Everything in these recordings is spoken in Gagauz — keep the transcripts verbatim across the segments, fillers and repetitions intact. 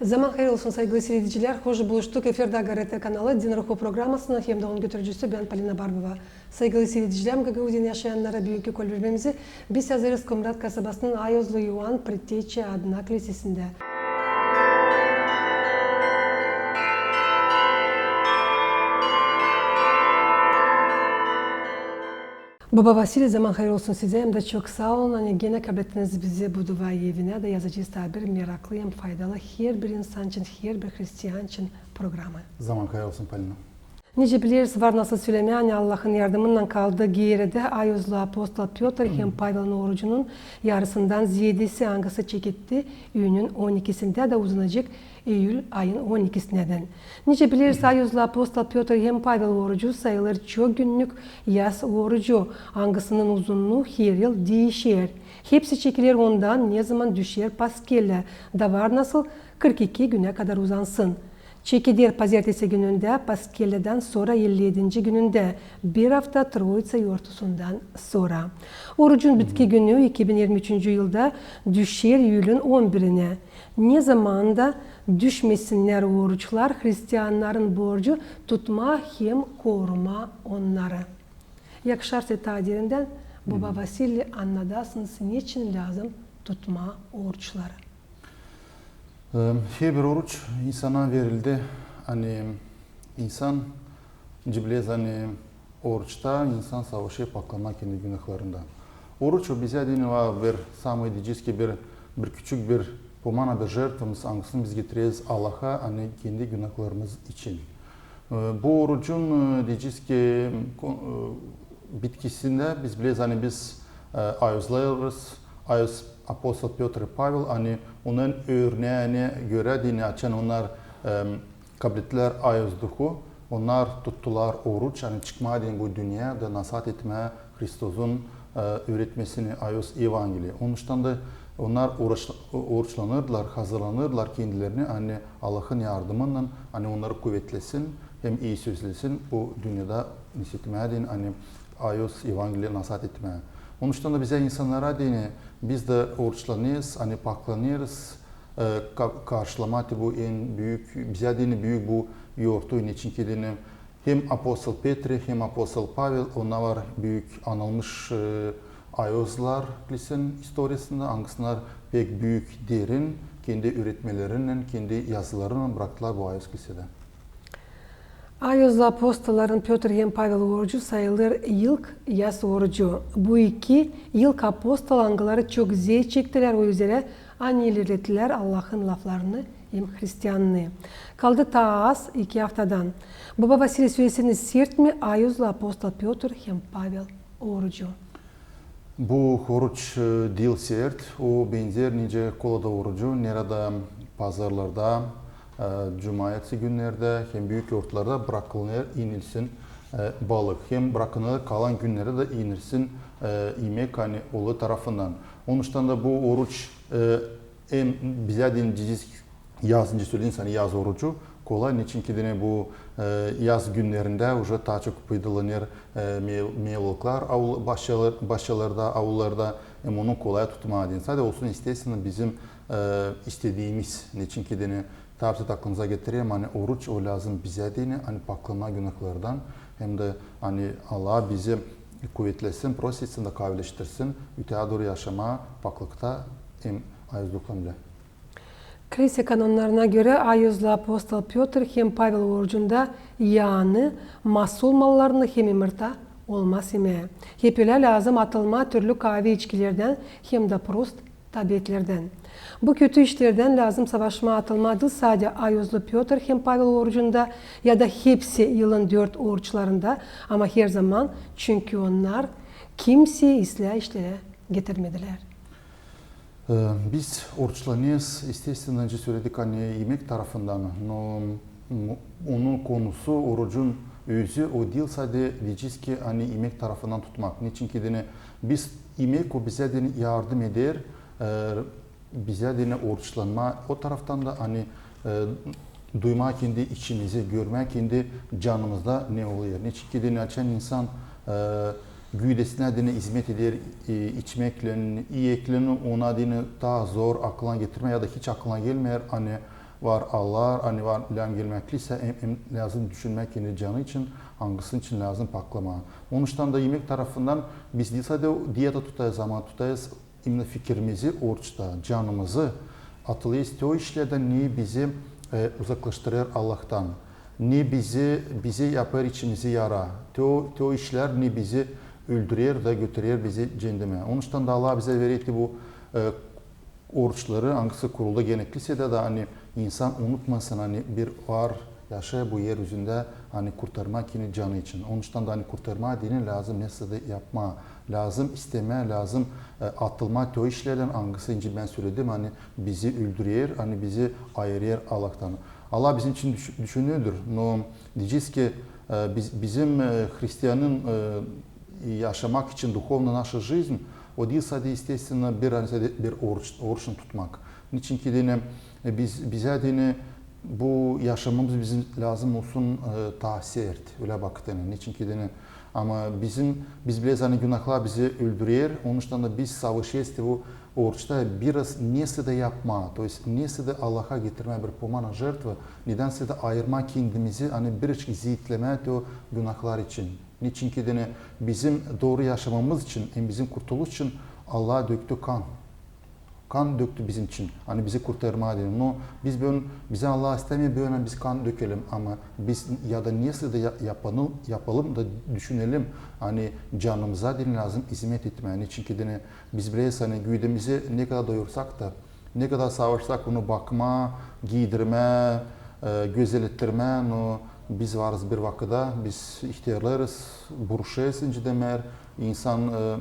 Zaman hayır olsun, saygılı siiredicilär. Hoş buluştuk. Efirdä GRT kanalı, Din ruhu programasının hem dä onun götürücüsü bän, Polina Barbova. Saygılı siiredicilär, Gagauziyada yaşayannara büünkü kolbermemizi biz hazırêrız Komrat kasabasının Ayozlu İoan Predteçi adına klisesindä. Boba Vasiliy, zaman hayır olsun sizä, hem dä çok saa olun, ani genä kablettiniz bizi bu dua evinä dä yazacez taa bir meraklı hem faydalı herbir insan için, herbir hristian için programı. Zaman hayır olsun, Polina. Nicä bileriz, var nasıl sölemää, ani Allahın yardımınnan kaldı geeridä Ayozlu apostol Pötr hem Pavelin orucunun yarısından ziyaadesi, angısı çeketti üünnün on ikisindä dä uzanacek iyül ayın on ikisinä dän. Nicä bileriz, Ayozlu apostol Pötr hem Pavel orucu sayılêr çok günnük yaz orucu, angısının uzunnuu her yıl diişer. Hepsi çekiler ondan, nezaman düşer paskellä, da var nasıl kırk iki günä kadar uzansın. Çekeder pazertesi günündä, paskelläädän sora elli edinci günündä, bir afta Troitsa yortusundan sora. Orucun bitki günü iki bin irmi üçüncü yılda düşer iyülün on birinä. Nezaman da düşmesinnär oruçlar, hristiannarın borcu tutmaa hem korumaa onnarı. Yakışarsa, taa derindän, boba Vasiliy, annadasınız, neçin lääzım tutmaa oruçları? Herbir oruç insana verildi, ani insan, nicä bileriz, ani oruçta insan savaşêr paklanmaa kendi günahlarından. Oruç o bizä deyni var bir samıy, deyecez ki, bir, bir küçük bir pomana, bir žertvamız, angısını biz getireriz Allaha, ani kendi günahlarımız için. Bu orucun, deyecez ki, bitkisindä biz bileriz, ani biz ayozlêêrız, ayoz apostol Pötr, Pavel, ani onun örneenä görä deyni, açan onnar kablettilär ayozluku, onnar tuttular oruç, ani çıkmaa deyni bu dünnedä nasaat etmää Hristosun üüretmesini, ayoz Evangeliyi. Onuştan da onnar oruç-, oruçlanırdılar, hazırlanırdılar kendilerini, ani Allahın yardımınnan, ani onnarı kuvetlesin hem ii sözlesin bu dünnedä neşetmää deyni, ani ayoz Evangeliyi nasaat etmää. Onuştan da bizä, insannara deyni, biz dä oruçlanêrız, ani paklanêrız, ka-, karşılamaa te bu en büük, bizä deyni büük bu yortu, neçin ki deyni hem apostol Petri, hem apostol Pavel, onnar var büük anılmış ayozlar klisän istoriyasında, angısınnar pek büük derin kendi üüretmelerinnän, kendi yazılarınnan braktılar bu ayoz klisedä. Ayozlu apostolların Pötr hem Pavel orucu sayılêr ilk yaz orucu. Bu iki ilk apostol, angıları çok zerä çektilär o üzerä, ani ilerlettilär Allahın laflarını hem hristiannıı. Kaldı taa az iki aftadan. Boba Vasiliy, söleseniz, sert mi ayozlu apostol Pötr hem Pavel orucu? Bu oruç diil sert, o benzer nicä kolada orucu, neredä pazarlarda, cumaertesi günnerdä hem büük yortularda brakılêr inilsin balık, hem brakılêr kalan günnerdä dä inilsin imek, ani ölü tarafından. Onuştan da bu oruç em bizä deyni, deyecez, yaz, nicä sölediniz, ani yaz orucu kolay, neçin ki deyni bu yaz günnerindä uje taa çok pıydalanêr meyvalıklar başçalarda, aullarda, hem onu kolay tutmaa deyni. Sade olsun, esteestenno, bizim istediimiz, neçin ki deyni, taa bir aklımıza getirelim, ani oruç o lääzım bizä deyni, ani paklanmaa günahlardan, hem dä ani Allah bizi kuvetlesin, prosetsin da kavileştirsin öteyä dooru yaşamaa paklıkta hem ayozlukta. Klise kanonnarına görä, ayozlu apostol Pötr hem Pavel orucunda yaanı, masulmalarını hem imırta olmaz imää. Hep ölä lääzım atılmaa türlü kaavi içkilerdän hem dä prost tabeetlerdän. Bu kötü işlerdän lääzım savaşmaa, atılmaa diil sade ayozlu Pötr hem Pavel orucunda ya da hepsi yılın dört oruçlarında, ama herzaman, çünkü onnar kimseyi islää işlerä getirmedilär. Biz oruçlanêrız, esteestenno, nicä söledik, ani imek tarafından, no onun konusu, orucun özü o diil sade, deyecez ki, ani imek tarafından tutmak. Neçin ki deyni biz imek o bizä deyni yardım eder bizä deyni oruçlanmaa o taraftan da, ani duymaa kendi içimizä, görmää kendi canımızda ne olêr. Neçin ki deyni açan insan güdesinä deyni izmet eder içmeklän, iyeklän, ona deyni taa zor aklına getirmää ya da hiç aklına gelmeer, ani var allar, ani var lääzım gelmäkliysä, hem, hem lääzım düşünmää kendi canı için, angısı için lääzım paklamaa. Onuştan da imeek tarafından biz diil sade dieta tutêrız, ama tutêrız imenno fikirimizi oruçta, canımızı, atılêrız te o işlerdän, ne bizi, e, uzaklaştırêr Allahtan, ne bizi, bizi yapêr içimizi yara, te o, te o işlär, ne bizi öldürer da götürer bizi ceendemä. Onuştan da Allah bizä verer te bu, e, oruçları, angısı kuruldu genellikle, da, da ani insan unutmasın, ani bir var yaşêêr bu er üzündä, ani kurtarmaa kendi canı için. Onuştan da ani kurtarmaa deyni lääzım nesä dä yapmaa, lääzım istemää, lääzım, e, atılmaa te o işlerdän, angısı, nicä bän söledim, ani bizi öldürer, ani bizi ayırêr Allahtan. Allah bizim için düş-, düşünüdür, no deyecez ki, e, biz, bizim, e, hristianın, e, yaşamak için духовно наша жизнь, o diil sade, естественно, bir, ani sade bir oruç, oruçnu tutmak. Neçinki deyni, e, biz, bizä deyni bu yaşamamız bizim lääzım olsun, e, taa sert, ölä bakıp deyni. Neçinki deyni, ama bizim, biz bileriz, ani günahlar bizi öldürer, onuştan da biz savaşêrız te bu oruçta biraz nesä dä yapmaa, то есть nesä dä Allaha getirmää bir помазание жертвы, nedän sä dä ayırmaa kendimizi, ani birazcık zeetlemää te o günahlar için. Neçinki deyni bizim dooru yaşamamız için, hem bizim kurtuluş için Allah döktü kan. Kan döktü bizim için, ani bizi kurtarmaa deyni. No biz bän, bizä Allah istämeer bän, ani biz kan dökelim, ama biz ya da nesä dä ya-, yapanı-, yapalım da düşünelim, ani canımıza deyni lääzım izmet etmää. Neçinki deyni biz bileriz, ani güüdemizi ne kadar doyursak da, ne kadar savaşsak onu bakmaa, giidirmää, e, gözellettirmää, no biz varız bir vakıda, biz ihtärlêêrız, buruşêrız, nicä demeer, insan, e,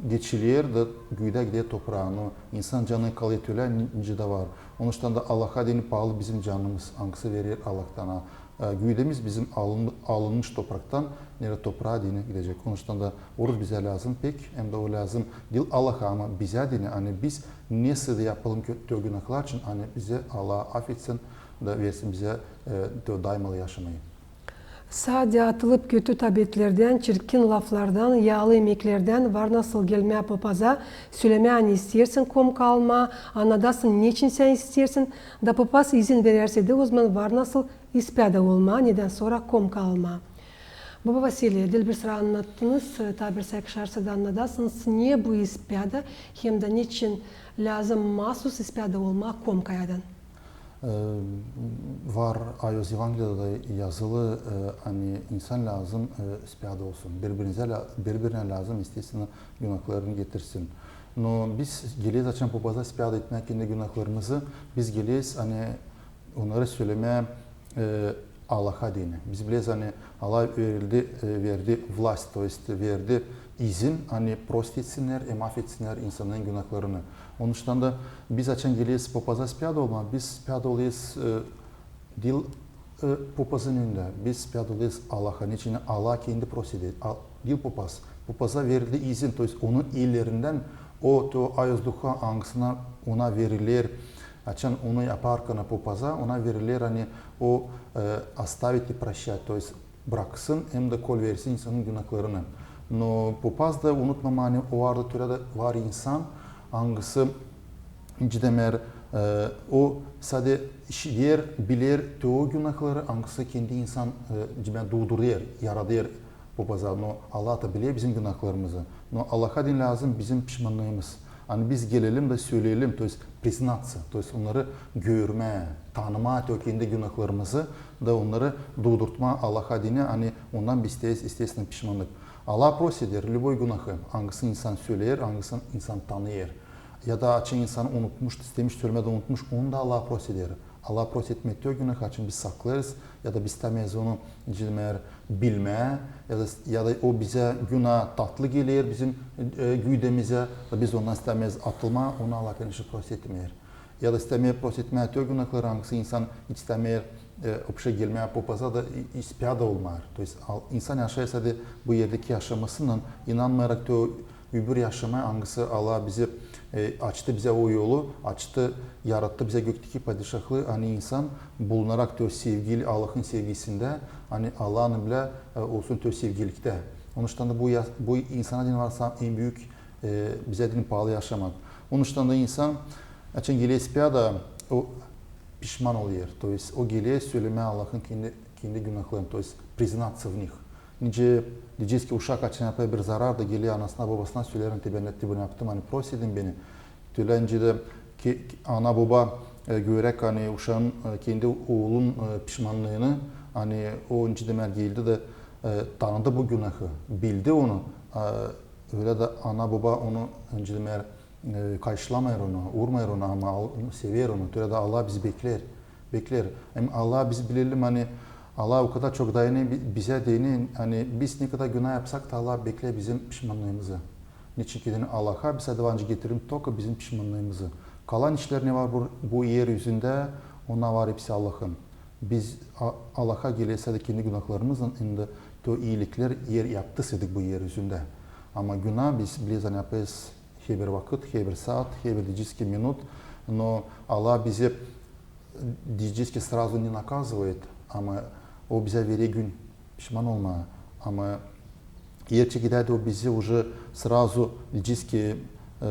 geçiler da güüdä gider topraa, no insan canı kalêr te ölä, ni-, nicä dä var. Onuştan da Allaha deyni paalı bizim canımız, angısı veriler Allahtan. E, güüdemiz bizim alın-, alınmış topraktan, neredä topraa deyni gidecek. Onuştan da oruç bizä lääzım pek, hem dä o lääzım diil Allaha, ama bizä deyni, ani biz nesä dä yapalım kö-, te o günahlar için, ani bizi Allah afetsin da versin bizä, e, te o daymalı yaşamayı. Sade atılıp kötü tabetlerdän, çirkin laflardan, yaalı imeklerdän var nasıl gelmää popaza, sölemää, ani isteersin komka almaa, annadasın, neçin sän isteersin, da popaz izin verärsä dä, ozaman var nasıl ispäädä olmaa, nedän sora komka almaa. Baba Vasiliy, diil bir sıra annattınız, e, taa bir sıra kişi arsada annadasınız, ne bu ispäädä, hem dä neçin lääzım maasuz ispäädä olmaa komkayadan? E, var ayoz Evangeliyada da yazılı, e, ani insan lääzım, e, ispäädä olsun. Biri-birinä lää-, biri-birinä lääzım, естественно, günahlarını getirsin. No biz geleriz açan popaza ispäädä etmää kendi günahlarımızı, biz geleriz, ani onnarı sölemää, e, Allaha deyni. Biz bileriz, ani Allah verildi, e, verdi власть, то есть verdi izin, ani prosit etsinnär hem afetsinnär insanın günahlarını. Onuştan da biz açan geleriz popaza ispäädä olmaa, biz ispäädä olêrız, e, diil, e, popazın önündä, biz ispäädä olêrız Allaha, neçin Allah kendi prosit eder, a-, diil popaz. Popaza verildi izin, то есть onun ellerindän o, te o ayoz duha, angısına ona veriler, açan onu yaparkana popaza, ona veriler, ani o, e, оставить и прощать, то есть braksın hem dä kolversin insanın günahlarını. No popaz da unutmamaa, ani o arada türä dä var insan, angısı, nicä demeer, e, o sade işider, biler te o günahları, angısı kendi insan, e, cimä duudurêr, yaradêr popaza. No Allah da biler bizim günahlarımızı. No Allaha deyni lääzım bizim pişmannıımız. Ani biz gelelim da söleyelim, то есть признаться, то есть onnarı görmää, tanımaa te o kendi günahlarımızı da onnarı duudurtmaa Allaha deyni, ani ondan biz isteeriz, естественно, pişmannık. Allah prosit eder любой günahı, angısını insan söleer, angısını insan tanıyêr. Ya da açan insan unutmuş, istemiş sölemää da unutmuş, onu da Allah prosit eder. Allah prosit etmeer te o günahı, açan biz saklêêrız, ya da biz istämeeriz onu, nicä demeer, bilmää, ya da, ya da o bizä günah tatlı geler bizim, e, güüdemizä, da biz ondan istämeeriz atılmaa, onu Allah, конечно, prosit etmeer. Ya da istämeer prosit etmää te o günahları, angısı insan istämeer, e, вообще gelmää popaza da i-, ispäädä olmaa. То есть al-, insan yaşêêr sade bu erdeki yaşamasınnan, inanmayarak te o öbür yaşamaa, angısı Allah bizi, e, açtı bizä o yolu, açtı, yarattı bizä gökteki padişahlıı, ani insan bulunarak te o sevgili, Allahın sevgisindä, ani Allahın bilä, e, olsun te o sevgiliktä. Onuştan da bu ya-, bu insana deyni var sa-, en büük, e, bizä deyni paalı yaşamak. Onuştan da insan, açan geler ispäädä, o pişman olêr. То есть o geler sölemää Allahın kendi, kendi günahlarını, то есть признаться в них. Nicä deyecez ki uşak açan yapêr bir zarar da geler anasına, bobasına söleer, te bän te bunu yaptım, ani prost edin beni. Tölä nicä dä ki, ana, boba, e, göräk, ani uşaan, e, kendi oolun, e, pişmannıını, ani o nicä dä mär geldi da, e, tanıdı bu günahı, bildi onu. E, ölä dä ana, boba onu nicä dä mär, e, kayışlamêêr onu, urmêêr onu, ama al-, sever onu. Tölä dä Allah bizi beklär, beklär. Hem Allah, biz bilelim, ani Allah o kadar çok dayanêr bi-, bizä deyni, ani biz ne kadar günah yapsak da Allah beklär bizim pişmannıımızı. Neçin ki deyni Allaha biz sade var nicä getirelim toka bizim pişmannıımızı. Kalan işlär ne var bu, bu er üzündä, onnar var hepsi Allahın. Biz A-, Allaha gelersä dä kendi günahlarımızlan, hem dä to iiliklär er yaptı sade bu er üzündä. Ama günah biz bileriz, ani yapêrız herbir vakıt, herbir saat, herbir deyecez ki minut, no Allah bizi, deyecez ki, сразу не наказывает, ama o bizä verer gün pişman olmaa. Ama erçekerdä dä o bizi уже сразу, deyecez ki, e,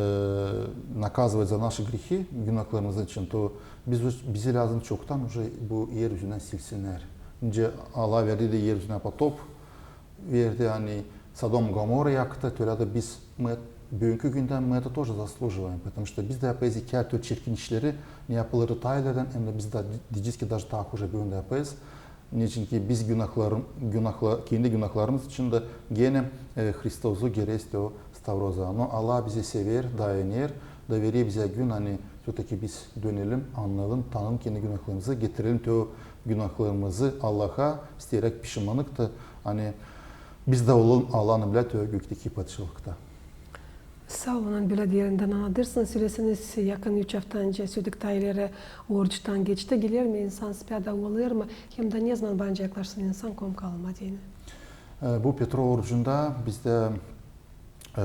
наказывает за наши грехи, günahlarımız için, to biz, bizä lääzım çoktan уже bu er üzündän silsinnär. Nicä Allah verdi dä er üzünä potop, verdi, ani Sodom, Gomorra yaktı, tölä dä biz, мы, büünkü gündä мы это тоже заслуживаем, потому что biz dä yapêrız iki-üç çirkin işleri, ne yapılêrdı taa ileridän, hem dä biz dä, deyecez ki, даже taa huje büün dä yapêrız. Neçin ki biz günahların, günahla-, kendi günahlarımız için dä genä, e, Hristozu gereriz o stavroza. No Allah bizi sever, dayanêr da verer bizä gün, ani всё-таки biz dönelim, annayalım, tanıyalım kendi günahlarımızı, getirelim te o günahlarımızı Allaha, isteyeräk pişmannık da, ani biz dä olalım Allahın bilä te o gökteki Padişahlıkta. Saa olun, ani bölä derindän annadêrsınız. Söleseniz, yakın üç afta öncä söledik, taa ileri oruçtan geçti. Geler mi insan, spää da olêr mı? Hem dä ne zaman banancak yaklaşsın insan komka almaa deyni? E, bu Petrov orucunda bizdä, e,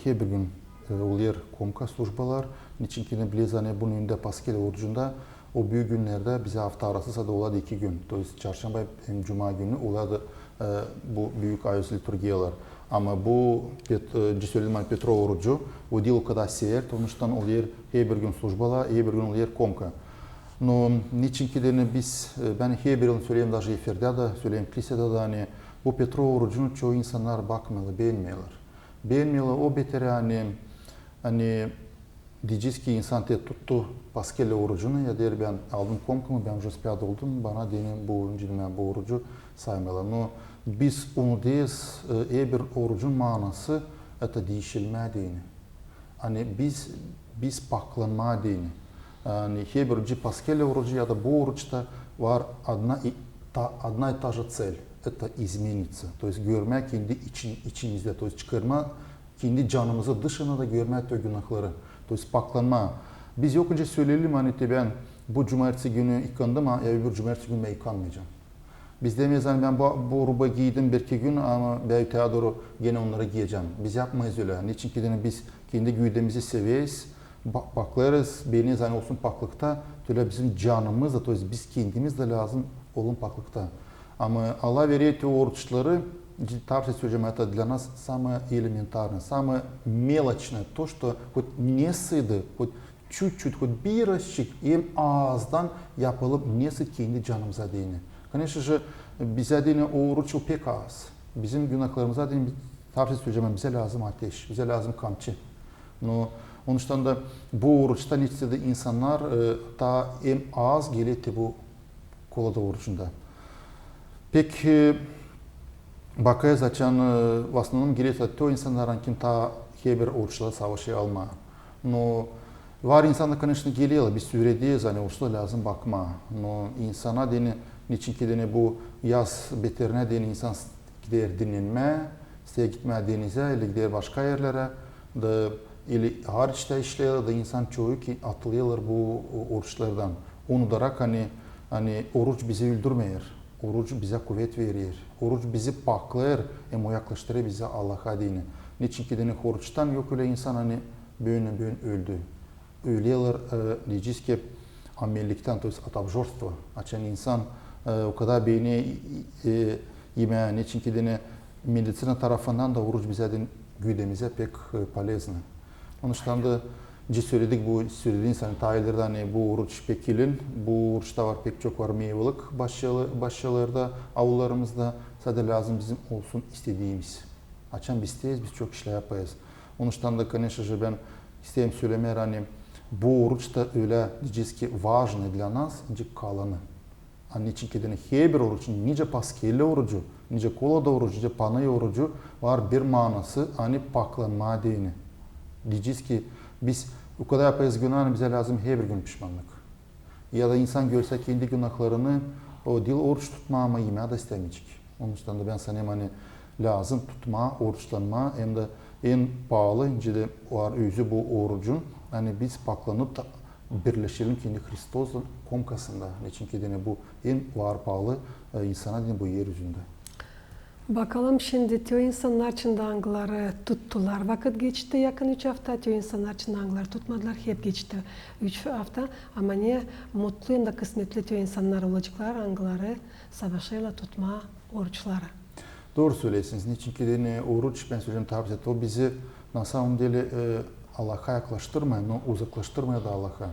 herbir gün, e, olêr komka, službalar. Neçin ki bileriz, ani bunun önündä Paskel orucunda, o büük günnerdä bizä afta arası sade olardı iki gün. То есть çarşamba hem cuma günü olardı, e, bu büük ayüz liturgiyalar. Ama bu Pet-, e, nicä söledim, ani Petrov orucu, o diil o kadar sert, onuştan olêr herbir gün službalar, herbir gün olêr komka. No neçin ki deyni biz, e, bän herbir yıl söleerim, даже efirdä dä söleerim, klisedä dä, ani bu Petrov orucunu çoyu insannar bakmêêrlar, beenmeerlär. Beenmeerlär o beter, ani, ani deyecez ki insan te tuttu Paskel orucunu, ya deer, bän aldım komkamı, bän уже spää oldum, bana deyni bu, nicä deyni, bu orucu saymêêrlar. No biz unudêrız, e, herbir orucun maanası, это diişilmää deyni. Ani biz, biz paklanmaa deyni. Ani herbir Paskel orucu ya da bu oruçta var одна и та, одна и та же цель. Это измениться. То есть görmää kendi için, içimizdä. То есть çıkarmaa kendi canımızı dışına da görmää te o günahları. То есть paklanmaa. Biz yok öncä söleyelim, ani te bän bu cumaertesi günü yıkandım, a, ya öbür cumaertesi günü bän yıkanmayacam. Biz demeeriz, ani bän bu, bu ruba giydim bir-iki gün, ama bän öteyä dooru genä onnarı giyecäm. Biz yapmêêrız ölä. Neçin ki deyni biz kendi güvdemizi severiz, ba-, paklêêrız, beeneriz, ani olsun paklıkta, tölä bizim canımız da, то есть biz kendimiz dä lääzım olalım paklıkta. Ama Allah verer te oruçları, ciddi, tabii söleyecäm, это для нас самое элементарное, самое мелочное, то, что хоть nesä dä, хоть Çüt-çüt, hut birazçık, em azdan yapalım nesä kendi canımıza deyni. Конечно же, bizä deyni o oruç o pek az. Bizim günahlarımıza deyni, tabii söleyecäm, bizä lääzım ateş, bizä lääzım kamçı. No, onuştan da bu oruçta neçin dä insannar, e, taa em az geler te bu Kolada orucunda. Pek, e, bakêrız, açan, e, в основном geler te o insannar, ani kim taa herbir oruçları savaşêr almaa. No, var insannar, конечно, gelerlär, biz üürediz, ani oruçlara lääzım bakmaa. No, insana deyni, neçin ki deyni bu yaz beterinä deyni insan s-, gider dinnenmää, isteer gitmää denizä, ili gider başka erlerä, da ili hariçtä işleerlär, da insan çoyu ki atılêrlar bu o-, oruçlardan. Unudarak, ani, ani oruç bizi öldürmeer, oruç bizä kuvet verer, oruç bizi paklêêr, hem o yaklaştırêr bizä Allaha deyni. Neçin ki deyni oruçtan yok ölä insan, ani büün-büün öldü. Öleerlär, e, deyecez ki, amelliktän, то есть от обжорства. Açan insan, e, o kadar beener, e, imää, neçin ki deyni meditsina tarafından da oruç bizä deyni güvdemizä pek, e, полезно. Onuştan da Nicä söledik, bu sölediniz, ani taa ileri, ani bu oruç pek ilin, bu oruçta var pek çok var meyvelik başçalı-, başçalarda, aullarımızda. Sade lääzım bizim olsun istediimiz. Açan biz isteeriz, biz çok işlär yapêrız. Onuştan da, koneşna же, bän isteerim sölemää, ani bu oruç da ölä, deyecez ki, важный для нас, nicä kalanı. Ani neçin ki deyni, herbir oruç, nicä Paskeli orucu, nicä Kolada orucu, nicä Panayı orucu, var bir manası, ani paklanmaa deyni. Deyecez ki, biz o kadar yapêrız günah, ani bizä lääzım herbir gün pişmannık. Ya da insan görsä kendi günahlarını, o diil oruç tutmaa, ama imää dä istämeyecek. Onuştan da bän sanêrım, ani lääzım tutmaa, oruçlanmaa, hem dä en paalı, nicä dä var özü bu orucun, ani biz paklanıp da birleşelim kendi Hristoslan komkasında. Neçin ki deyni, bu en var paalı, e, insana deyni bu er üzündä. Bakalım şindi, te o insannar için dä, angıları tuttular. Vakıt geçti yakın üç afta, te o insannar için dä, angıları tutmadılar, hep geçti üç afta. Ama ne mutlu hem dä kısmetli te o insannar olaceklar, angıları savaşêrlar tutmaa oruçları. Dooru söleersiniz. Neçin ki deyni, oruç, bän söleyecäm, tabii, o bizi, на самом деле, e, Allaha yaklaştırmêêr, но uzaklaştırmêêr da Allaha.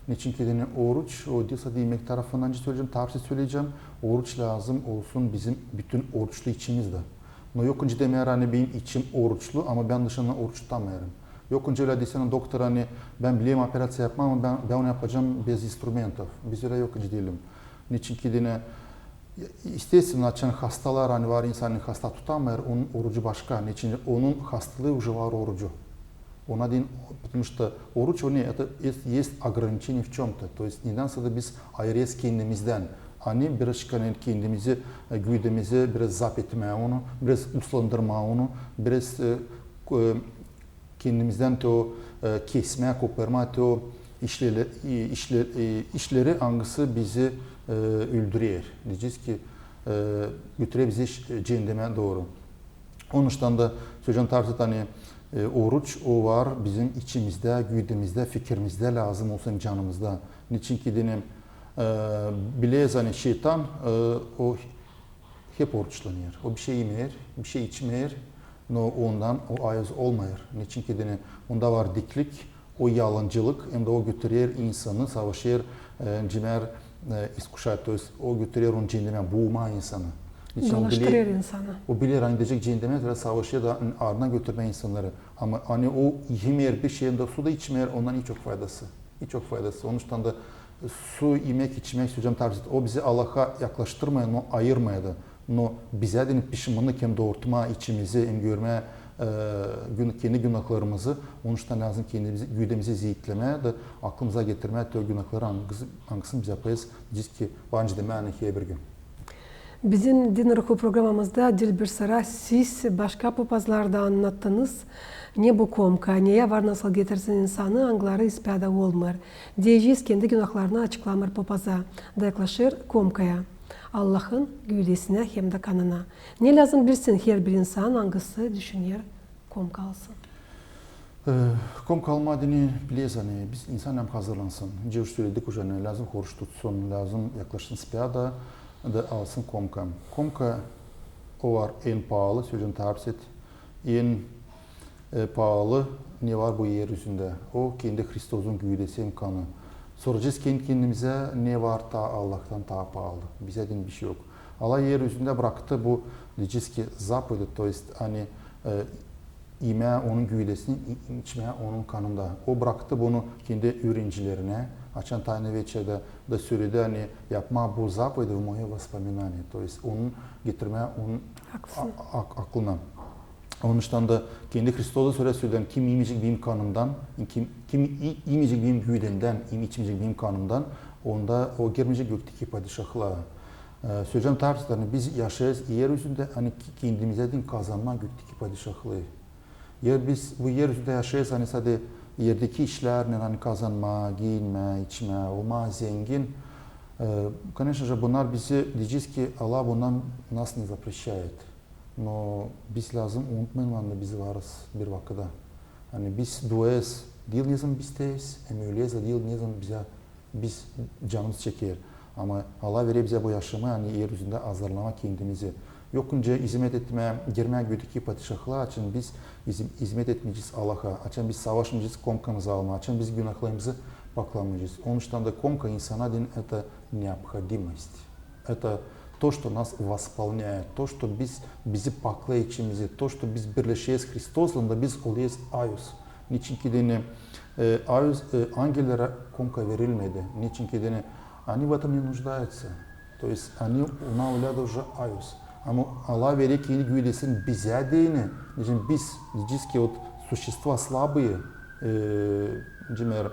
Neçin ki deyni, oruç, o diil sade imäk tarafından, nicä söleyecäm, tabii söleyecäm, oruç lääzım olsun bizim bütün oruçlu içimizdä. Но yok nicä demeer, ani benim içim oruçlu, ama bän dışından oruç tutamêêrım. Yok nicä ölä desän doktor, ani bän bilerim operaţiya yapmaa, ama bän, bän onu yapacam bez instrumentov. Biz ölä yok nicä deyelim. Neçin ki deyni, естественно, açan hastalar, ani var insanı hasta tutamêêr, onun orucu başka. Neçin, onun hastalıı уже var orucu. Ona deyni, потому что oruç, o ne, это есть, есть ограничение в чём-то. То есть недän sade biz ayırêrız kendimizdän. Ani biraz, ani kendimizi, e, güüdemizi biraz zap etmää onu, biraz uslandırmaa onu, biraz, e, ko-, e, kendimizdän te o, e, kesmää, koparmaa te o işleri, e, işle-, e, işleri, angısı bizi, e, öldürer. Deyecez ki, e, götürer bizi ş-, e, ceendemä dooru. Onuştan da söleyecäm, tabii, ani, e, oruç, o var bizim içimizdä, güüdemizdä, fikirimizdä, lääzım olsun canımızda. Neçin ki deyni, e, bilersiniz, ani şeytan, e, o hep oruçlanêr. O bişey imeer, bişey içmeer, но ondan o aaz olmêêr. Neçin ki deyni, onda var diklik, o yalancılık, hem dä o götürer insanı, savaşêr, e, nicä deer, e, искушать, то есть o götürer onu ceendemä, buumaa insanı. Neçin o biler, o biler, ani gidecek ceendemä, da savaşêr da ardına götürmää insannarı. Ama ani o imeer bişey, hem dä su da içmeer, ondan hiç yok faydası. Hiç yok faydası. Onuştan da su imäk, içmäk, söleyecäm, tabii, o bizi Allaha yaklaştırmêêr, но ayırmêêr da. Но bizä deyni pişmannık hem doortmaa içimizi, hem görmää, e, gün-, kendi günahlarımızı, onuştan lääzım kendimizi, güüdemizi zeetlemää da aklımıza getirmää te o günahları, angısı-, angısını biz yapêrız, deyecez ki, var nicä demää, ani herbir gün. Bizim Din ruhu programamızda diil bir sıra siz başka popazlarda annattınız, ne bu komka, neyä var nasıl getirsin insanı, angıları ispiyada olmêêr. Deyecez, kendi günahlarını açıklamêêr popaza, da yaklaşêr komkaya, Allahın güüdesinä hem dä kanına. Ne lääzım bilsin herbir insan, angısı düşüner komka alsın? E, komka almaa deyni, bilersiniz, ani biz insan lääzım hazırlansın. Nicä söledik уже, ani lääzım oruç tutsun, lääzım yaklaşsın ispiyada, da alsın komka. Komka, o var en paalı, söleyecäm, tabii, en, e, paalı ne var bu er üzündä. O kendi Hristosun güüdesi hem kanı. Soracez kendi-kendimizä, ne var taa Allahtan taa paalı. Bizä deyni bişey yok. Allah er üzündä braktı bu, deyecez ki, заповеди, то есть, ani, e, imää onun güüdesini, i-, içmää onun kanında. O braktı bunu kendi üürenicilerinä, açan Tayna Veçerdä da söledi, ani yapmaa bu заповеди в моё воспоминание, то есть onu getirmää onun a-, ak-, aklına. Onuştan da kendi Hristos da söledi, söledi, ani kim imeyecek benim kanımdan, kim, kim i-, imeyecek benim güüdemdän, im-, içmeyecek benim kanımdan, onda o girmeyecek gökteki padişahlıa. E, söleyecäm, tabii, ani biz yaşêêrız er üzündä, ani ki-, kendimizä deyni kazanmaa gökteki padişahlıı. Ya biz bu er üzündä yaşêêrız, ani sade erdeki işlärlän, ani kazanmaa, giinmää, içmää, olmaa zengin. E, конечно же, bunnar bizi, deyecez ki, Allah bunnar нас не запрещает. Но biz lääzım unutmamalıyız, ani biz varız bir vakıda. Ani biz duayız diil ne zaman biz isteeriz, hem öleyäz diil ne zaman bizä biz canımız çeker. Ama Allah verer bizä bu yaşamı, ani er üzündä hazırlamaa kendimizi. Yok öncä izmet etmää, girmää güüdeki padişahlıa, açan biz iz-, izmet etmeyecez Allaha, açan biz savaşmayacez komkamızı almaa, açan biz günahlarımızı paklamayacez. Onuştan da komka insana deyni это необходимость. Это то, что нас восполняет, то, что biz, bizi paklêêr içimizi, то, что biz birleşeriz Hristoslan da biz olêrız ajus. Neçinki deyni, e, ajus, e, angellerä komka verilmedi. Neçinki deyni, они в этом не нуждаются. То есть они ona ölä da уже ajus. Ama Allah verer kendi güüdesini bizä deyni, deyni biz, deyecez ki, вот существа слабые, e, demäk,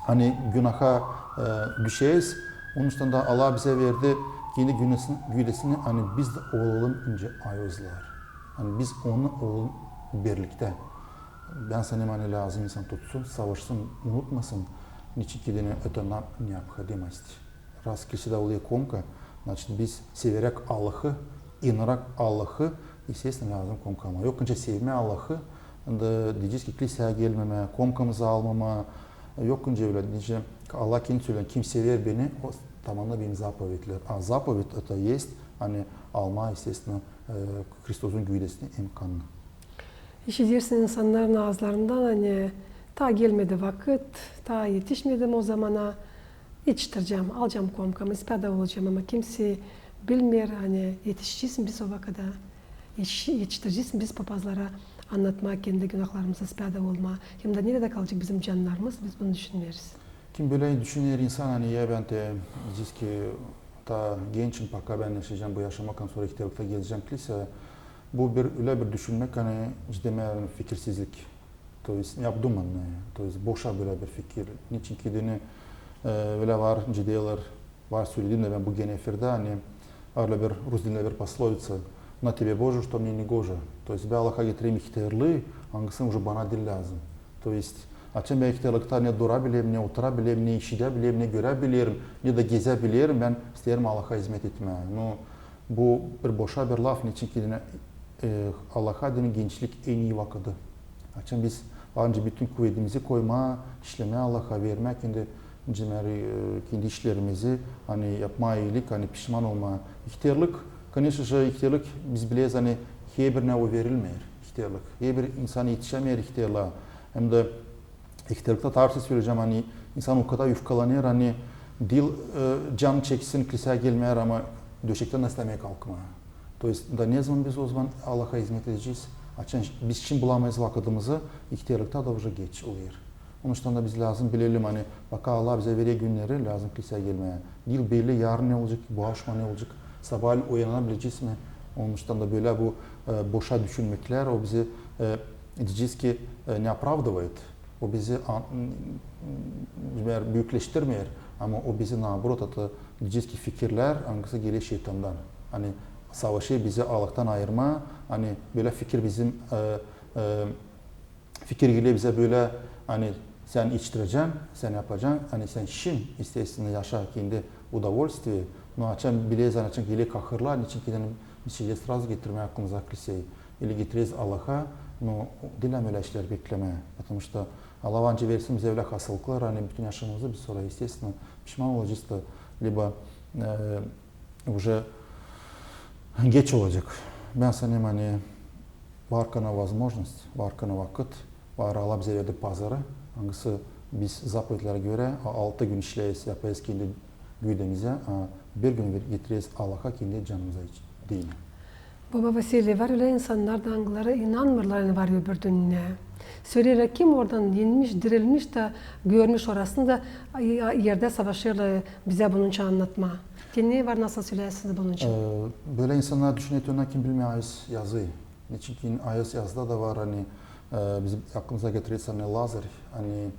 ani günaha, e, düşeriz. Onuştan da Allah bizä verdi kendi güüdesini, güüdesini, ani biz dä olalım nicä ajuslar. Ani biz onu olalım birliktä. Bän sanêrım, ani lääzım insan tutsun, savaşsın, unutmasın, neçinki deyni это нам необходимость. Раз kilsedä olêr komka, значит, biz severäk Allahı, inanarak Allahı, естественно, lääzım komka almaa. Yok öncä sevmää Allahı, da deyecez ki, kilseyä gelmemää, komkamızı almamaa, yok öncä ölä, deyni Allah kendi söleer, kim sever beni, o tamamnar benim заповедьлер. A заповедь это есть, ani almaa, естественно, e, Hristosun güüdesini hem kanını. İşidersin insannarın aazlarından, ani taa gelmedi vakıt, taa etişmedim o zamana, etiştirecäm, alacam komkamı, ispää da olacam, ama kimsey bilmeer, ani etişecez mi biz o vakıda, etiş-, etiştirecez mi biz papazlara annatmaa kendi günahlarımızı, ispää da olmaa, hem dä neredä kalacek bizim cannarımız, biz bunu düşünmeeriz. Kim bölä düşüner insan, ani ya bän te, deyecez ki, taa gençim, пока bän yaşayacam bu yaşamı, ondan sora ihtärlıkta gelecäm kilseyä. Bu bir, ölä bir düşünmäk, ani, demäk, fikirsizlik. То есть необдуманное, то есть boşa bölä bir fikir. Neçinki deyni, e, ölä var, deyni, var, söledim dä bän bu genä efirdä, ani var ölä bir rus dilindä bir пословица: «На тебе, Боже, что мне не гоже». То есть bän Allaha getireyim ihtärlıı, angısı уже bana diil lääzım. То есть açan bän ihtärlıkta ne dura bilerim, ne otura bilerim, ne işidä bilerim, ne görä bilerim, ne dä gezä bilerim, bän isteerim Allaha izmet etmää. Nu, bu bir boşa bir laf, neçinki deyni, e, Allaha deyni gençlik en ii vakıdı. Açan biz var nicä bütün kuvedimizi koymaa, işlemää Allaha, vermää kendi, demäk, e, kendi işlerimizi, ani yapmaa iilik, ani pişman olmaa. İhtärlık, конечно же, ihtärlık, biz bileriz, ani herbirä o verilmeer, ihtärlık. Herbir insan etişämeer ihtärlıa. Hem dä ihtärlıkta, tabii, söleyecäm, ani insan o kadar ufkalanêr, ani diil, e, canı çeksin kilseyä gelmää, ama döşektä istämeer kalkmaa. То есть, da ne zaman biz o zaman Allaha izmet edecez? Açan biz şindi bulamêêrız vakıdımızı, ihtärlıkta da уже geç olêr. Onuştan da biz lääzım bilelim, ani пока Allah bizä verer günneri, lääzım kilseyä gelmää. Diil belli, yarın ne olacek, bu akşam ne olacek, sabaalän uyanana bilecez mi? Onuştan da bölä bu, e, boşa düşünmäklär, o bizi, e, deyecez ki, e, не оправдывает. O bizi an-, demäk, büükleštirmeer, ama o bizi, наоборот, это, deyecez ki, fikirlär, angısı geler şeytandan. Ani savaşêr bizi Allahtan ayırmaa, ani bölä fikir bizim, e, e, fikir geler bizä bölä, ani sän etiştirecän, sän yapacan, ani sän şindi, естественно, yaşa kendi удовольствие, no açan bileriz, açan geler kahırlar, neçinki deyni biz srazı getirmää aklımıza kilseyä. Или getireriz Allaha, no diil ölä işlär beklemää. Потому что Allah var nicä versin bizä ölä hastallıklar, ani bütün yaşamımızı biz sora, естественно, pişman olacez da, либо, e, уже geç olacek. Bän sanêrım, ani var kana возможность, var kana vakıt, var, Allah bizä verdi pazarı, angısı biz заповедьлерä görä, a, altı gün işleyeriz, yapêrız kendi güüdemizä, a, bir gün ver-, getireriz Allaha kendi canımıza iç-, deyni. Baba Vasiliy, var ölä insannar da, angıları inanmêêrlar, ani var öbür dünnä. Söleerlär, kim oradan inmiş, dirilmiş da görmüş orasını da, a, a, erdä savaşêrlar bizä bunun için annatmaa. Te ne var, nasıl söleyäsiniz bunun için? E, bölä insannar düşüner, onnar kim bilmeer ayız yazıyı. Neçinki ayız yazıda da var, ani, e, bizim aklımıza getireriz, ani Lazar, ani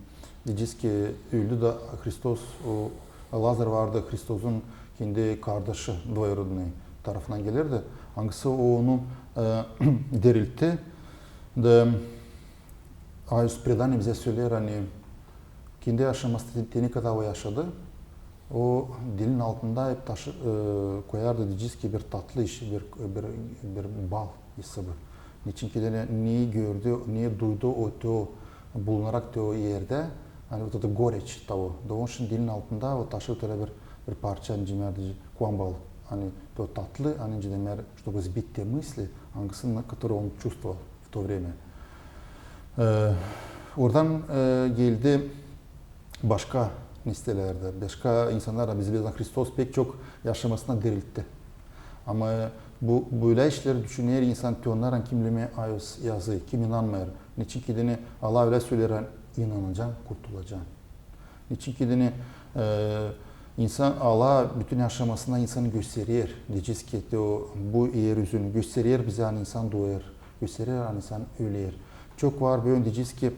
deyecez ki, öldü da Hristos, o Lazar vardı, Hristosun kendi kardaşı, двоюродный, tarafından gelirdi. Angısı o onu, e, diriltti. Da ayız predaniye bizä söleer, ani kendi yaşaması te-, te ne kadar o yaşadı, o dilin altında hep taşı-, e, koyardı, deyecez ki, bir tatlı iş, bir, bir, bir bal isabı. Neçinki deyni, ne gördü, ne duydu o, te o, bulunarak te o erdä, ani вот это горечь того. Da onun için dilin altında o taşırdı ölä bir, bir parça, demäk, deyni, kuan bal, Ani то tatlı, ani nicä deer, чтобы сбить те мысли, angısı, которые он чувствовал в то время. E, oradan e, geldi başka nesillerdä, başka insannar da bizi bilersiniz, Hristos pek çok yaşamasına diriltti. Ama bu, bölä işleri düşüner insan, te onnar, ani kim biler, ayuz yazı, kim inanmêêr. Neçin ki deyni Allah ölä söleer, ani inanacan, kurtulacan. Neçin ki deyni e, insan, Allah bütün yaşamasında insanı gösterer. Deyecez ki, te o, bu er üzünü gösterer bizä, ani insan dooêr. Gösterer, ani insan öler. Çok var bölä, deyecez ki,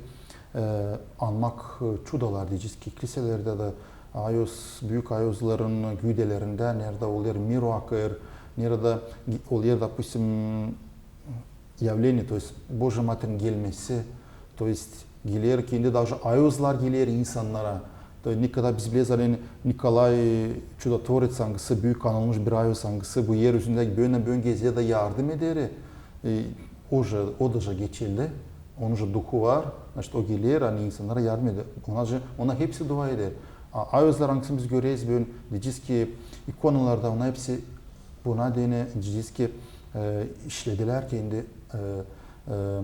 e, anmak e, çudalar, deyecez ki, kiliselerdä dä ayuz, büük ayuzların güdelärindä, neredä olêr mir akêr, neredä olêr, допустим, явление, то есть Божья Матерь gelmesi, то есть geler kendi, даже ayuzlar geler insannara. То есть никогда biz bileriz, ani Nikolay Çudotvorets, angısı büük anılmış bir ayuz, angısı bu er üzündä bölä, bölä gezer dä yardım eder. E, o же, o da же geçerli. Onun же duhu var, значит, o geler, ani insannara yardım eder. Ona же, ona hepsi dua eder. A, ayuzlar, angısını biz göreriz bölä, deyecez ki, ikonalarda, ona hepsi buna deyni, deyecez ki, e, işledilär kendi e, e,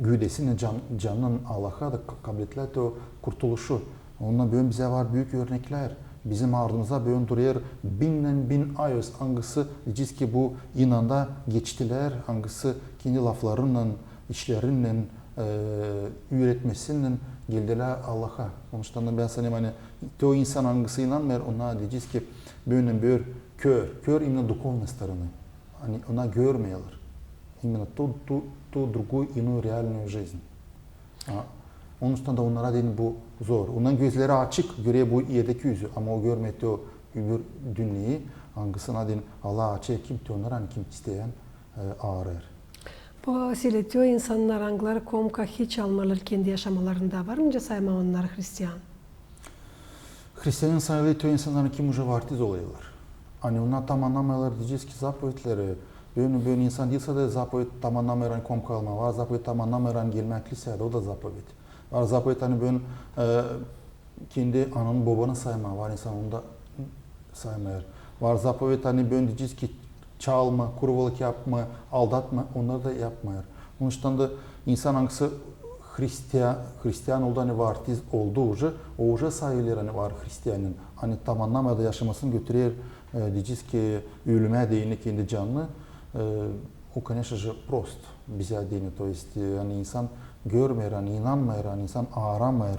güdesini, can, canın Allaha da ka-, kablettilär te o kurtuluşu. Ondan bölä bizä var büük örneklär. Bizim ardımızda bölä durêr binnän bin ayuz, angısı, deyecez ki, bu inanda geçtilär, angısı kendi laflarınnan, işlerinnän, e, üüretmesinnän geldilär Allaha. Onuştan da bän sanêrım, ani te o insan, angısı inanmêêr, ona deyecez ki, bölä, bölä kör, kör именно духовной стороны. Ani ona görmeerlär. Именно ту, ту, ту другую, иную реальную жизнь. A, onuştan da onnara deyni bu zor. Onnan gözleri açık, görer bu erdeki üzü, ama o görmeer te o öbür dünneyi, angısına deyni Allah açêr, kim te onnar, ani kim isteer, e, aarêêr. Bu Vasiliy, te o insannar, angıları komka hiç almêêrlar kendi yaşamalarında, var mı nicä saymaa onnarı hristian? Hristian sayılêr te o insannar, kim уже vartiz olêrlar. Ani onnar tamannamêêrlar, deyecez ki, zapovetleri. Bölä, bölä insan diil sade zapovet tamannamêêr, ani komka almaa. Var zapovet tamannamêêr, ani gelmää kiliseya da, o da zapovet. Var zapovet, ani bölä, e, kendi ananı, bobanı saymaa, var insan onu da saymêêr. Var zapovet, ani bölä, deyecez ki, çalma, kurubalık yapma, aldatma, onnarı da yapmêêr. Onuştan da insan, angısı hristian, hristian oldu, ani vartiz oldu уже, o уже sayılêr, ani var hristianın. Ani tamannamêêr da yaşamasını götürer, e, deyecez ki, ölümä deyni kendi canını, e, o, конечно же, прост bizä deyni, то есть, e, ani insan görmeer, ani inanmêêr, ani insan aaramêêr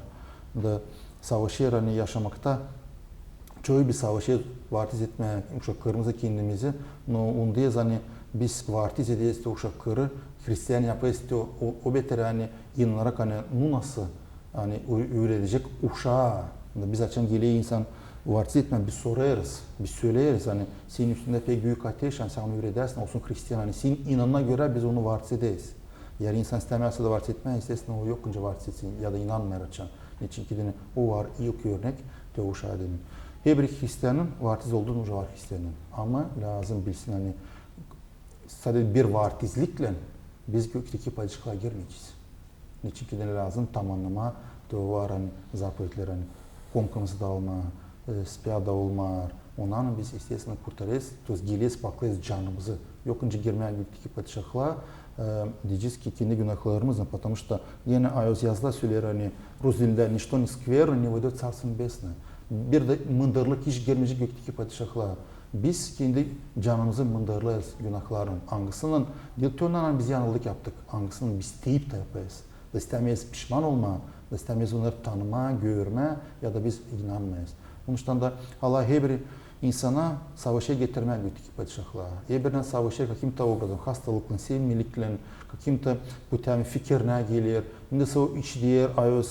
da savaşêr, ani yaşamakta. Çoyu biz savaşêrız vartiz etmää uşaklarımızı, kendimizi, no unudêrız, ani biz vartiz ederiz te uşakları, hristian yapêrız te o, o, o beter, ani inanarak, ani nu nasıl, ani ü-, üüredecek uşaa. Biz açan geler insan vartiz etmää, biz sorêrız, biz söleeriz, ani senin üstündä pek büük ateş, ani sän onu üüredäsin, olsun hristian, ani senin inanana görä biz onu vartiz ederiz. Eer insan istämää sade vartiz etmää, isteersin o yok nicä vartiz etsin, ya da inanmêêr açan. Neçin ki deyni o var ilk örnek te o uşaa deyni. Herbir hristianın vartiz oldu, уже var hristianın. Ama lääzım bilsin, ani sade bir vartizliklän biz gökteki padişahlıa girmeyecez. Neçin ki deyni lääzım tamannamaa te o var, ani zapovetleri, ani komkamızı da almaa, e, spää da olmaa, onnarın biz, естественно, kurtarêrız, то есть geleriz, paklêêrız canımızı. Yok nicä girmää gökteki padişahlıa, e, deyecez ki, kendi günahlarımızlan, потому что genä ayuz yazıda söleer, ani rus dilindä: «Ничто не скверно не войдёт в Царство Небесное». Bir dä mındırlık hiç girmeyecek gökteki padişahlıa. Biz kendi canımızı mındırêrız günahların. Angısınnan, diil te onnarın biz yanıldık yaptık, angısınnan biz deyip tä yapêrız. Da istämeeriz pişman olmaa, da istämeeriz onnarı tanımaa, görmää, ya da biz inanmêêrız. Onuştan da Allah herbir insana savaşêr getirmää gökteki padişahlıa. Herbirindän savaşêr kakim-то образом, hastalıklan, sevimliliklän, kakim-то putami fikirinä geler. Nicä sä o işider ayuz,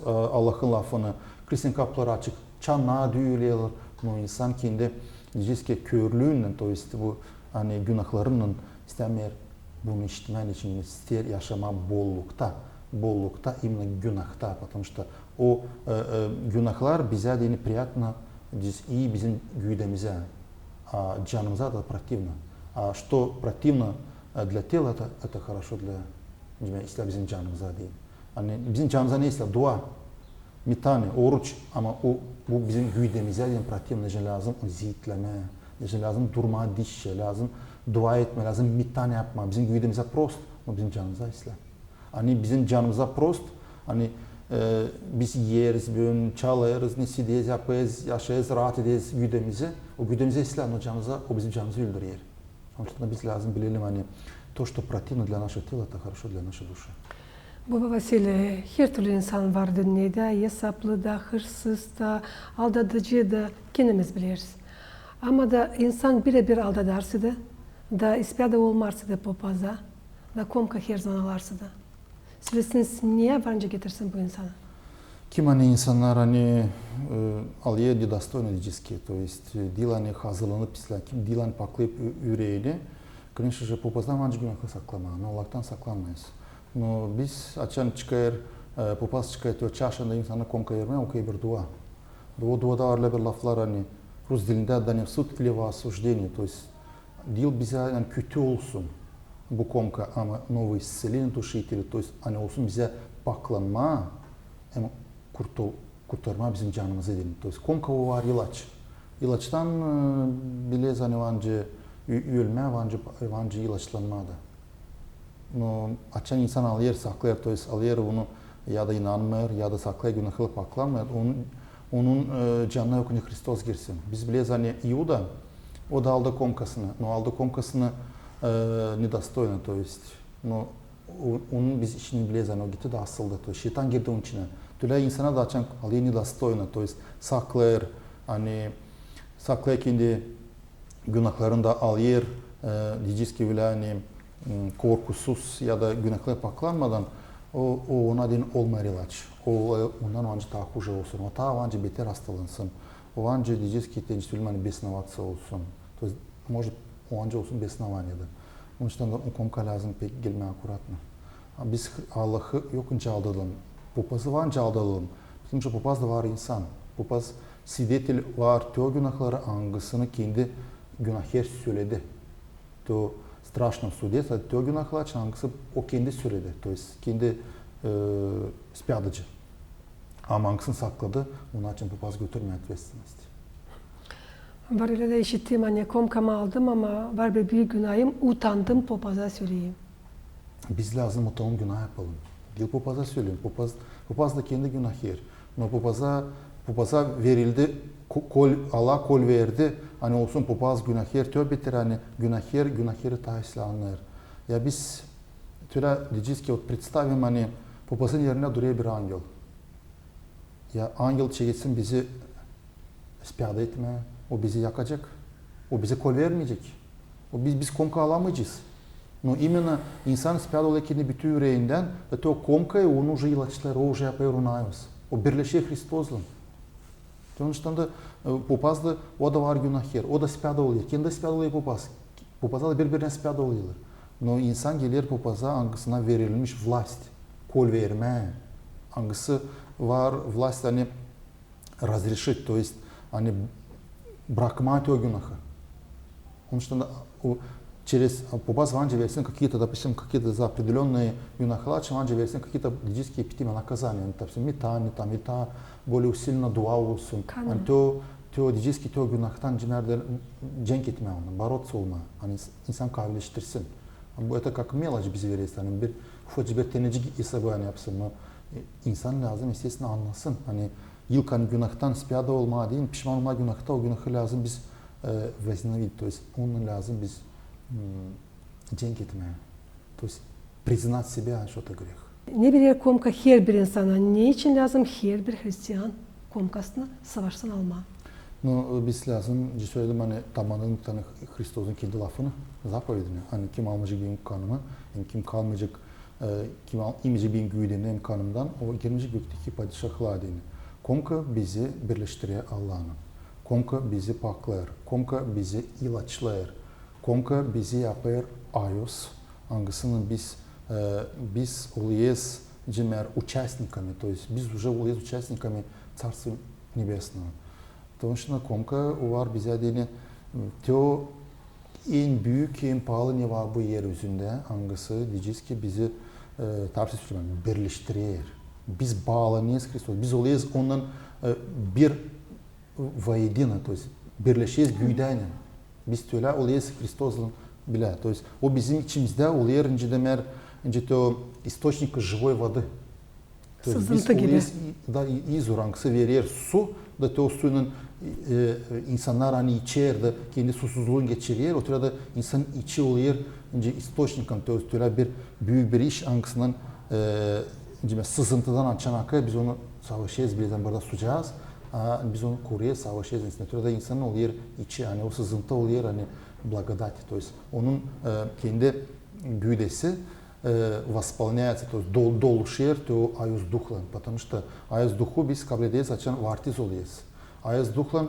e, Allahın lafını, kilisenin kapıları açık, çannaa düüleyler. No insan kendi, deyecez ki, körlüünnän, то есть bu, ani günahlarınnan istämeer bunu işitmää, neçin isteer yaşamaa bollukta, bollukta, именно günahta, потому что o, e, e, günahlar bizä deyni приятно, deyecez, ii bizim güdemizä, a canımıza da противно. А что противно, e, для тела, это, это хорошо для, deyni, islää bizim canımıza deyni. Ani bizim canımıza ne islää? Dua, метание, oruç, ama o, bu bizim güdemizä deyni противно, deyni lääzım onu zeetlemää, İştä lääzım durmaa dişä, lääzım dua etmää, lääzım metan yapmaa. Bizim güüdämizä prost, ama bizim canımıza islää. Ani bizim canımıza prost, ani, e, biz iyeriz büün, çalêrız, ne sä deyeriz, yapêrız, yaşêêrız, raat ederiz güüdämizä. O güüdämizä islää, o canımıza, o bizim canımızı öldürer. Onun için biz lääzım bilelim, ani то, что противно для нашего тела, это хорошо для нашей души. Baba Vasiliy, hertürlü insan var dünnedä, esaplı da, hırsız da, aldadıcı da, kendimiz bileriz. Ama da insan bire-bir aldadarsa da, da ispiyada olmarsa da popaza, da komka herzaman alarsa da. Sölesin, ne var nicä getirsin bu insanı? Kim ani insannar, ani, e, alêr недостойно, то есть, e, diil ani hazırlanıp islää, kim diil ani paklayıp ü-, üreeni, конечно же, popaza var nicä günahı saklamaa, no Allahtan saklanmêêrız. No biz, açan çıkêr, e, popaz çıkêr, te o çaşanda insanı komka vermää, okuyêr bir dua. O duada var ölä bir laflar, ani rus dilindä: да не в суд или во осуждение, то есть diil bizä, ani, kötü olsun bu komka, ama но во исцеление души и тела, то есть, ani, olsun bizä paklanmaa, hem kurtul-, kurtarmaa bizim canımızı deyni. То есть komka o var ilaç. İlaçtan, e, bileriz, ani var nicä ö-, ölmää, var nicä, var nicä ilaçlanmaa da. No açan insan alêr, saklêêr, то есть alêr onu, ya da inanmêêr, ya da saklêêr, günahı paklanmêêr, onun, onun, e, canına yok nicä Hristos girsin. Biz bileriz, ani İuda, o da aldı komkasını, no aldı komkasını, e, недостойно, то есть, no, o, onun biz işini bileriz, ani o gitti da asıldı, то есть şeytan girdi onun içinä. Tölä insana da açan alêr недостойно, то есть saklêêr, ani saklêêr kendi günahlarını da alêr, e, deyecez ki, ölä, ani, m, korkusuz ya da günahları paklanmadan, o, o ona deyni olmêêr ilaç. O, e, ondan var nicä taa huje olsun, o taa var nicä beter astalansın. O var nicä, deyecez ki, te nicä söleerim, ani бесноваться olsun. То есть, может, o var nicä olsun беснование da. Onun için dä o komka lääzım pek gelmää akuratno. A biz Allahı yok nicä aldalalım. Popazı var nicä aldalalım. Потому что popaz da var insan. Popaz свидетель var te o günahları, angısını kendi günaher söledi. Te o страшном суде, te o günahları, angısı o kendi söledi. То есть kendi, e, ispiyadacı. Ama angısını sakladı, onun için popaz götürmeer ответственность. Var ölä dä işittim, ani komkamı aldım, ama var bir büük günahım, utandım popaza söleyim. Biz lääzım utanalım, günah yapalım. Diil popaza söleyelim. Popaz, popaz da kendi günaher. No popaza, popaza verildi, ko-, kol, Allah kol verdi, ani olsun popaz günaher, te o beter, ani günaher, günaheri taa islää annêêr. Ya biz tölä deyecez ki, вот представим, ani popazın erinä durêr bir angel. Ya angel çeketsin bizi ispiyada etmää, o bizi yakacek. O bize kol vermeyecek. O biz, biz komka alamayacez. Но именно insan ispiyada olêr kendi bütün üreendän, da te o komkayı, onu уже ilaçlêêr, o уже yapêr onu ayos. O birleşer Hristoslan. Te onun için dä, e, popaz da, o da var günaher, o da ispiyada olêr, kendi ispiyada olêr popaz. Popaza da biri-birinä ispiyada olêrlar. Но insan geler popaza, angısına verilmiş власть, kol vermää. Angısı var власть, ani разрешить, то есть, ani brakmaa te o günahı. Onun için dä o через, popaz var nicä versin какие-то, допустим, какие-то за определённые günahlar, var nicä versin какие-то, deyecez ki, эпитемия, наказание, ani, допустим, метание, там, и та более усиленно dua olsun. Ani te o, te o, deyecez ki, te o günahtan cenk etmää onu, бороться olmaa, ani ins-, insan kaavileştirsin. Ani bu, это как мелочь bizä verersin, ani bir ufacık bir tenecik esabı, ani yapsın. Но, e, insan lääzım, естественно, annasın, ani ilk, ani günahtan ispiyada olmaa deyni, pişman olmaa günahta, o günahı lääzım biz, e, возненавидеть, то есть onunnan lääzım biz, m, cenk etmää. То есть признать себя, что это грех. Ne birer komka herbir insana, ne için lääzım herbir hristian komkasını savaşsın almaa? Ну, biz lääzım, söledim, ani tamanın, ani Hristozun kendi lafını, заповедini, ani kim almayacek benim kanımı, hem kim kalmayacek, e, kim al-, imeyecek benim güüdämdän hem kanımdan, o girmeyecek gökteki padişahlıa deyni. Komka bizi birleştirer Allahnan. Komka bizi paklêêr. Komka bizi ilaçlêêr. Komka bizi yapêr ayos, angısını biz, e, biz olêrız, deyelim, участниками, то есть biz уже olêrız участниками Царства Небесного. Потому что komka o var bizä deyni, te o en büük, en paalı ne var bu er üzündä, angısı, deyecez ki, bizi, e, tarafsız Süleyman, birleştirer. Biz baalanêrız Hristos, biz olêrız onunnan, e, bir воедино, то есть birleşeriz güüdännän. Biz tölä olêrız Hristoslan bilä. То есть o bizim içimizdä olêr, nicä deer, nicä te o источник живой воды. То есть biz olêrız i-, da, i-, izvor, angısı verer su, da te o suylan, e, e, insannar ani içer da kendi susuzluun geçirer, o sırada insanın içi olêr nicä источником, то есть tölä bir büük bir iş, angısından, e, nicä sızıntıdan açan akêr, biz onu savaşêrız, bilä burada sucaz, a biz onu koruyêrız, savaşêrız. O sırada insanın olêr içi, ani o sızıntı olêr, ani благодать, то есть onun, e, kendi güüdesi, e, восполняется, то есть dol-, doluşêr te o Ayuz Duhlan, потому что Ayuz Duhu biz kablederiz, açan vartiz olêrız. Ayuz Duhlan,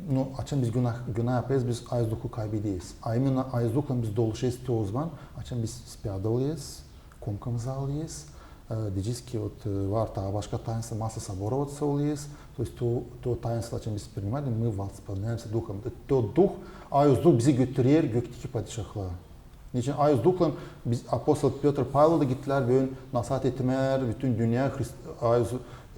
nu, açan biz günah, günah yapêrız, biz Ayuz Duhu kaybederiz. A именно Ayuz Duhlan biz doluşêrız te o zaman, açan biz spyada olêrız, komkamızı alêrız, e, deyecez ki, вот, e, var taa başka таинство, масло собороваться olêrız, то есть то, то таинство, açan biz принимаем, мы восполняемся духом. То есть то Duh, Ayuz Duh bizi götürer gökteki padişahlıa. Neçin Ayuz Duhlan biz, апостол Пётр, Павел da gittilär bölä nasaat etmää bütün dünneyä Hrist-, Ayuz,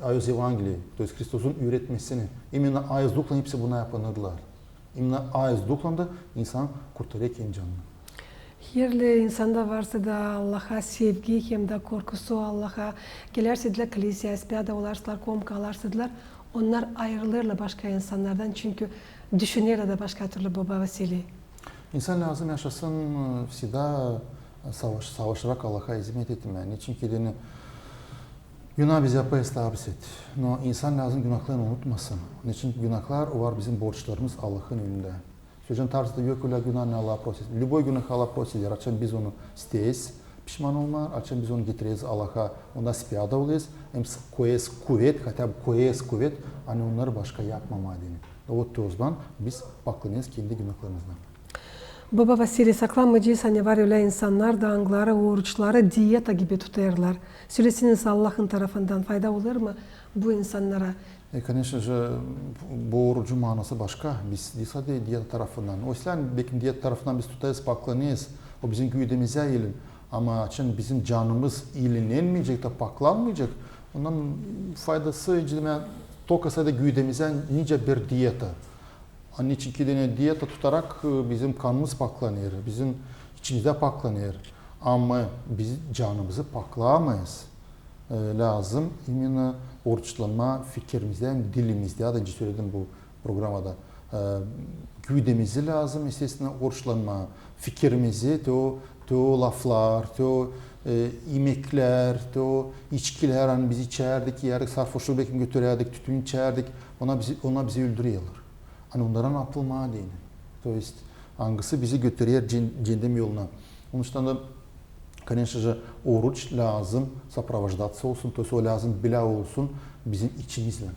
Ayuz Evangeliyi, то есть Hristosun üüretmesini. Именно Ayuz Duhlan hepsi bunu yapınırdılar. İmенно Ayuz Duhlan da insan kurtarêr kendi canını. Herli insanda varsa da Allaha sevgi hem dä korkusu Allaha, gelärseydiler kliseyä, spyada olarsalar, komka alarsadılar, onnar ayırılêrlar başka insannardan, çünkü düşünerlär dä başka türlü, baba Vasiliy. İnsan lääzım yaşasın, e, всегда savaş-, savaşarak Allaha izmet etmää. Neçin ki deyni günah biz yapêrız, tabii ki. No insan lääzım günahlarını unutmasın. Neçin günahlar var bizim borçlarımız Allahın önündä. Sölecän tarzda yok ölä günah, ne Allaha prosit. Любой günahı Allaha prosit eder, açan biz onu isteeriz pişman olmaa, açan biz onu getireriz Allaha, onda spyada olêrız, hem s-, koyêrız kuvet, хотя бы koyêrız kuvet, ani onnarı başka yapmamaa deyni. Вот o zaman biz paklanêrız kendi günahlarımızdan. Baba Vasiliy, saklanmayacez, ani var ölä insannar da, angıları oruçları dieta gibi tutêrlar. Söleseniz, Allahın tarafından fayda olêr mı bu insannara? E, конечно же, bu orucun maanası başka. Biz dieta, dieta tarafından. O islän, bekim dieta tarafından biz tutêrız, paklanêrız. O bizim güüdemizä iilin. Ama açan bizim canımız iilenmeyecek da paklanmayacek, ondan faydası, nicä deer, только sadä güüdemizä nicä bir dieta. Ani çünkü deyni dieta tutarak, e, bizim kanımız paklanêr, bizim içimizdä paklanêr. Ama biz canımızı paklamayız. E, lääzım именно oruçlanmaa fikirimizdä, hem dilimizdä, da nicä söledim bu programada. E, güüdemizi lääzım, естественно, oruçlanmaa, fikirimizi, te o, te o laflar, te o, e, imeklär, te o içkilär, ani biz içärdik, iyärdik, sarhoşluk bekim götürärdik, tütün içärdik, ona bizi, ona bizi öldürerlär. Ani onnardan atılmaa deyni. То есть, angısı bizi götürer cen-, cennem yoluna. Onuştan da, конечно же, oruç lääzım сопровождаться olsun, то есть o lääzım bilä olsun bizim içimizlän.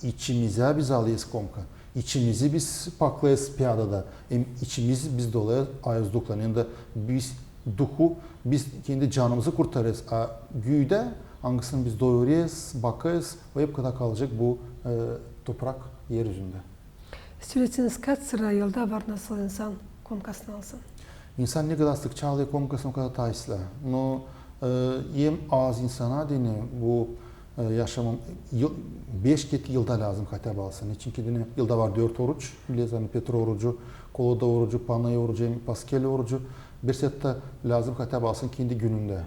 İçimizä biz alêrız komka. İçimizi biz paklêêrız spyadada. Hem içimizi biz dolêrız Ayuz Duhlan. Hem dä biz duhu, biz kendi canımızı kurtarêrız. A güüdä, angısını biz doyurêrız, bakêrız, o hep kadar kalacek bu, e, toprak er üzündä. Söleseniz, kaç sıra yılda var nasıl insan komkasını alsın? İnsan ne kadar sıkça alêr komkasını, o kadar taa islää. No, e, en az insana deyni bu, e, yaşamam, yıl, beş ket yılda lääzım хотя бы alsın. Neçin ki deyni yılda var dört oruç, bileriz, ani Petra orucu, Kolada orucu, Panayya orucu, hem Paskal orucu. Bir sette lääzım хотя бы alsın kendi günündä.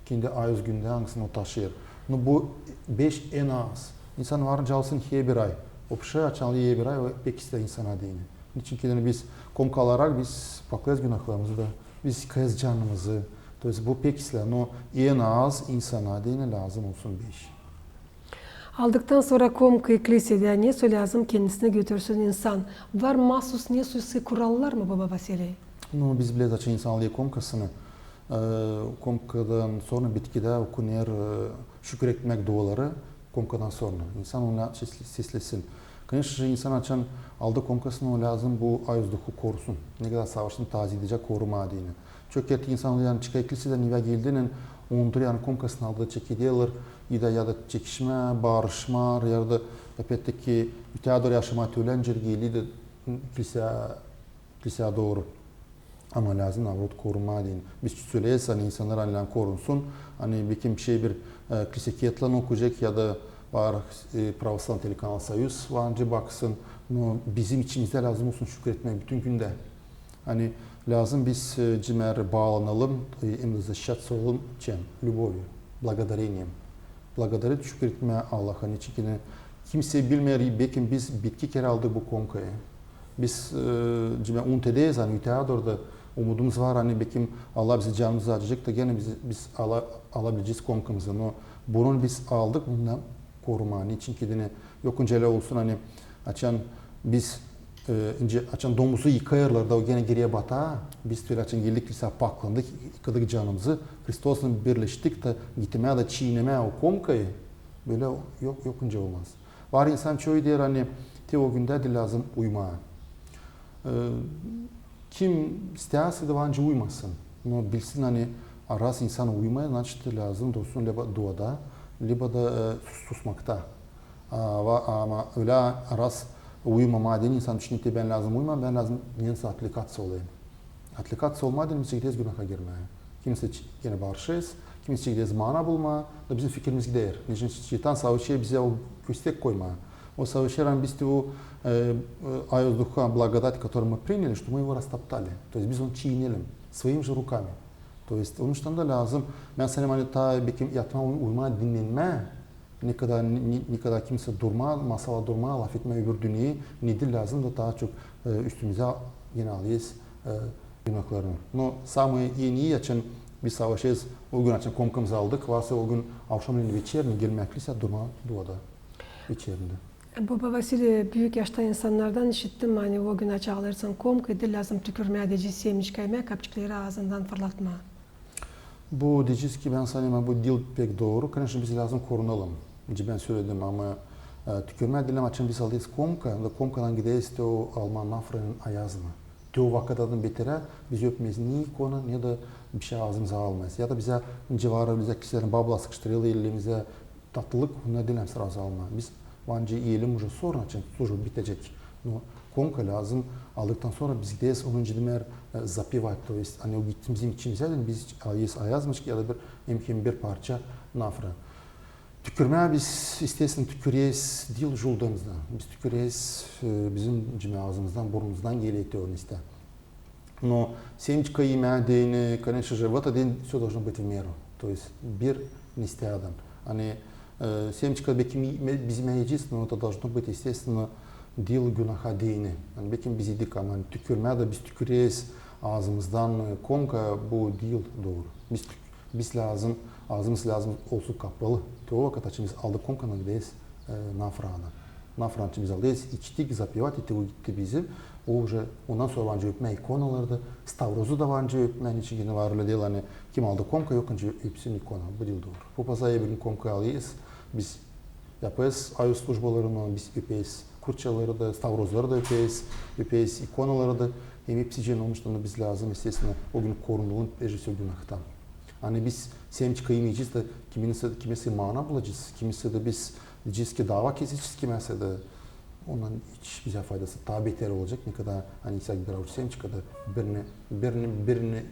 Kendi Ayuz gündä, angısını o taşıyêr. No bu beş en az. İnsan varınca alsın herbir ay. Вообще açan herbir ay, o pek islää insana deyni. Neçin ki deyni biz komka alarak biz paklêêrız günahlarımızı da, biz yıkêêrız canımızı. То есть bu pek islää, no en az insana deyni lääzım olsun beş. Aldıktan sora komkayı kliseyä, ne soy lääzım kendisini götürsün insan? Var masus nesoy kurallar mı, baba Vasiliy? No, biz bileriz, açan insan alêr komkasını, e, komkadan sora bitkidä okunêr, e, şükür etmäk duaları komkadan sora. İnsan onu ses-, seslesin. Конечно же, insan açan aldı komkasını, o lääzım bu Ayuz Duhu korusun. Ne kadar savaşsın, taazedecä, korumaa deyni. Çok kertä insan, ani çıkêr kliseydän evä geldiyän, ondur, ani komkasını aldı, çekederlär, ya da, ya da çekişmää, barışmaa, ya da, опять-таки, öteyä dooru yaşamaa tölä, nicä geler dä kliseya, kliseya dooru. Ama lääzım, наоборот, korumaa deyni. Biz söleriz, ani insannar, ani korunsun, ani bekim bişey bir, e, klise ketlän okuyacek ya da var, e, православный телеканал Союз var, nicä baksın. No bizim içimizdä lääzım olsun şükür etmäk bütün gündä. Ani lääzım biz, e, cimer baalanalım, e, hem dä защищаться olalım чем? Любовью, благодарением. Благодарить, şükür etmää Allaha. Neçin ki kimsey bilmeer, bekim biz bitki kerä aldık bu komkayı. Biz, e, cimer unut ederiz, ani öteyä dooru da umudumuz var, ani bekim Allah bizim canımızı acıyacek da genä biz, biz ala-, alabilecez komkamızı. No bunun biz aldık, bundan korumaa. Neçin ki yok nicä ölä olsun, ani açan biz, e, nicä, açan domuzu yıkêêrlar da o genä girä bata, biz ölä açan geldik, mesela paklandık, yıkadık canımızı, Hristoslan birleştik da gitmää da çiinemää o komkayı, bölä yok, yok nicä olmaz. Var insan çoyu deer, ani te o gündä diil lääzım uyumaa. E, kim isteerse dä var nicä uyumasın. No bilsin, ani araz insan uyumêêr, значит, lääzım da olsun liba duada, liba da, e, sus-, susmakta. A, va-, ama ölä araz uyumamaa deyni insan düşüner, te bän lääzım uyumaa, bän lääzım neensä отвлекаться olayım. Отвлекаться olmaa deyni biz gideriz günaha girmää. Kimisi ç-, genä barışêrız, kimisi gideriz mana bulmaa, da bizim fikirimiz gider. Neçin şeytan savaşêr bizä o köstek koymaa. O savaşêr, ani biz te o, e, e, ayoz duha благодать, который мы приняли, что мы его растоптали. То есть biz onu çiinelim своими же руками. То есть onuştan da lääzım, bän sanêrım, ani taa bekim yatmaa, uy-, uyumaa, dinnenmää, ne kadar, ne, ne kadar kimsä durmaa, masala durmaa, lafetmää öbür dünneyä, ne diil lääzım da taa çok, e, üstümüzä genä alêrız, e, günahlarını. No самое en ii açan biz savaşêrız o gün, açan komkamızı aldık, varsa o gün avşamnen, veçerni gelmää lisä durmaa duada veçernidä. Baba Vasiliy, büük yaşta insannardan işittim, ani o gün açan alêrsın komkayı, diil lääzım tükürmää, deyecez, semçikä imää, kapçıkları aazından fırlatmaa. Bu deyecez ki, bän sanêrım, bu diil pek dooru. Конечно, biz lääzım korunalım, nicä bän söledim, ama, e, tükürmää diil, ama açan biz alêrız komka, da komkadan gideriz te o almaa nafranın ayazına. Te o vakıttan beterä biz öpmeeriz ni ikona, ne dä bişey aazımıza almêêrız. Ya da bizä, nicä var, bizä kiserin babla sıkıştırêrlar ellerimizä, tatlılık, onnar diil srazu almaa. Biz var nicä iyelim уже sonra, açan служба bitecek. No komka lääzım aldıktan sonra biz gideriz onu nicä deer, e, запивать, то есть, ani o gitsin bizim içimizä, ani biz alêrız ayazmaçık ya da bir, hem, hem bir parça nafra. Tükürmää biz, естественно, tüküreyiz diil juldanızdan. Biz tüküreyiz, e, bizim nicä aazımızdan, burnumuzdan geler te o nestää. Но семечко имää deyni, конечно же, в этот день всё должно быть в меру. То есть bir nestäädän. Ani, e, семечко bekim i-, me-, biz imeyecez, но это должно быть, естественно, diil günaha deyni. Ani bekim biz iyedik, ama tükürmää dä biz tüküreyiz aazımızdan, e, komka, bu diil dooru. Biz tük-, biz lääzım, aazımız lääzım olsun kapalı. Te o vakıt açan biz aldık komkanı, gideriz, e, nafrana. Nafranı biz alêrız, içtik, запивать, te o gitti bizim. O уже, ondan sora var nicä öpmää ikonaları da, stavrozu da var nicä öpmää, neçin ki var ölä diil, ani kim aldı komka, yok nicä öpsün ikona. Bu diil dooru. Papaza ebrin komka alêrız, biz yapêrız ayoz службаlarını, biz öperiz kurçaları da, stavrozları da öperiz, öperiz ikonaları da. Hem hepsicii onuştan da biz lääzım, естественно, o gün korunalım, прежде всего, günahtan. Ani biz semçikä imeyecez dä, kimisä, kimisä mana bulacez, kimisä dä biz deyecez ki dava kesecez kimisä dä, ondan hiç bizä faydası taa beter olacek, ne kadar ani isak bir avuç semçikä dä birini, birini, birini,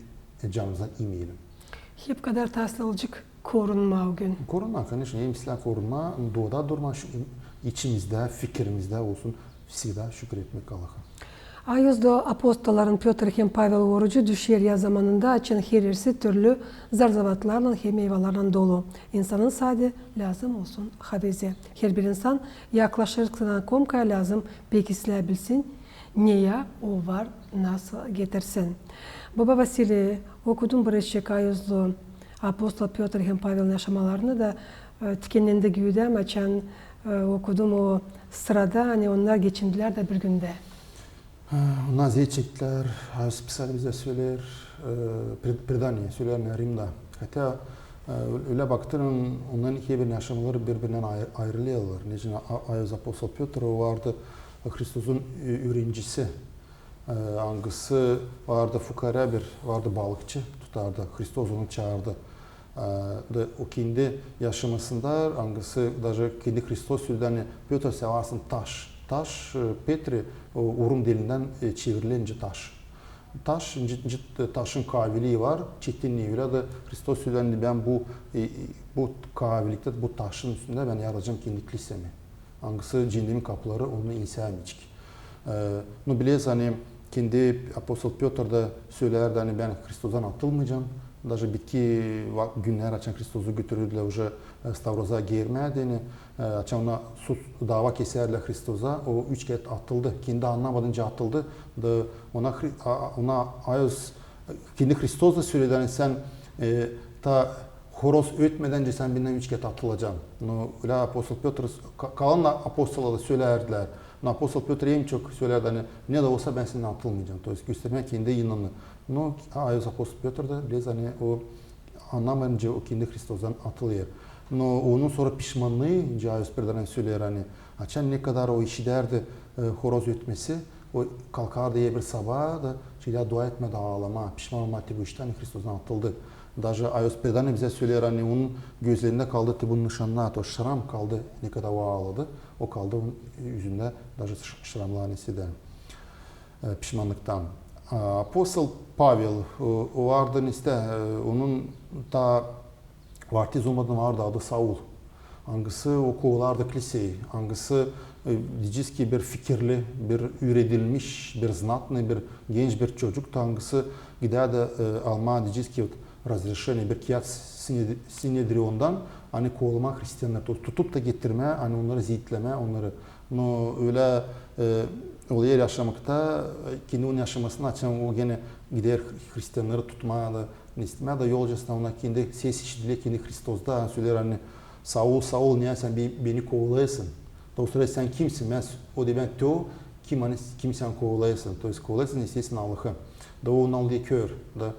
e, canımızdan imeyelim. Hep kadar taslılıcık korunmaa o gün. Korunmaa, конечно, hem islää korunmaa, duada durmaa, şu içimizdä, fikirimizdä olsun, всегда şükür etmäk Allaha. Ayoz dua apostolların Pötr hem Pavel orucu düşer yaz zamanında, açan herisi türlü zar-zavatlarlan hem eyvalarlan dolu. İnsanın sade lääzım olsun havezi. Herbir insan yaklaşırkana komkaya lääzım pek islää bilsin, neyä o var, nasıl getirsin. Baba Vasiliy, okudum bir eşek ayozlu apostol Pötr hem Pavelin yaşamalarını da, e, tikennendä güüdäm, açan, e, okudum o sırada, ani onnar geçindilär dä bir gündä. Onnar eziyet çektilär, ayoz Pisanie bizä söleer, e, pred-, predanie söleer, ani Rimdä. Хотя, e, ölä baktın, onnarın herbirinin yaşamaları biri-birinnän ayr-, ayırılêrlar. Neçin a-, ayoz apostol Pötr, o vardı Hristosun ü-, üürenicisi, e, angısı vardı fukarä bir, vardı balıkçı, tutardı, Hristos onu çaardı. E, da o kendi yaşamasında, angısı даже kendi Hristos söleer, ani Pötr, sän varsın taş. Taş, e, Petri, o, urum dilindän, e, çeviriler nicä taş. Taş, nicä, nicä taşın kavilii var, çetin ne ölä da Hristos söleer, ani bän bu, e, e, bu kaviliktä, bu taşın üstündä bän yaradacam kendi klisemi. Angısı ceennemin kapıları onu eñsämeyecek. E, no, bilersiniz, ani Kendi apostol Pötr da söleerdi, ani bän Hristozdan atılmayacam. Daje bitki va-, günnär, açan Hristozu götürürdülär uje, e, Stavroza geermää deyni, e, açan ona sus, dava kesärdilär Hristoza, o üç kerä atıldı. Kendi annamadınca atıldı. Da ona Hri-, a-, a-, ona Ayos, e, kendi Hristos da söledi, ani sän, e, ta horoz ötmedän öncä sän bendän üç kerä atılacan. No, ölä apostol Pötr, ka-, kalan apostola da söleerdilär. No, apostol Pötr en çok söledi, ani ne dä olsa bän sendän atılmayacam. То есть göstermää kendi inanını. No, Ayos apostol Pötr da biraz, ani o annamayınca o kendi Hristozdan atılêr. No, onun sora pişmannıı, Ayos Peträ söleer, ani açan ne kadar o işidärdi, e, horoz ötmesi, o kalkardı erbir sabaa da şeylä dua etmää da aalamaa, pişman olmaa te bu iştän, ani Hristozdan atıldı. Daje Ayos Peträ bizä söleer, ani onun gözlerindä kaldı te bu nışannar, то есть şram kaldı, ne kadar o aaladı, o kaldı onun üzündä, daje ş-, şramlar, ani sizä dä, e, pişmannıktan. A, apostol Pavel, o, o vardı, nesä, e, onun ta vartiz olmadan vardı adı Saul. Angısı o kovalardı kliseyi, angısı, e, deyecez ki, bir fikirli, bir üüredilmiş, bir znatnıy, bir genç bir çocuk da, angısı gidärdi, e, almaa, deyecez ki, вот, разрешение, bir kiyat Sined-, Sinedriondan, ani kovalamaa hristiannarı, то есть tutup da getirmää, ani onnarı zeetlemää, onnarı. No, ölä, e, olêr yaşamakta, e, kendi onun yaşamasında, açan o genä gider hristiannarı tutmaa da, ne istemää da, yolcasına ona kendi ses işidiler, kendi Hristozda, söleer, ani: «Saul, Saul, niyä sän be-, beni kovalêêrsın? То есть sän kimsin?» Bän s-, o deer: «Bän te o, kim, ani, kim sän kovalêêrsın?» То есть kovalêêrsın, естественно, Allahı. Da o onu alêr kör, da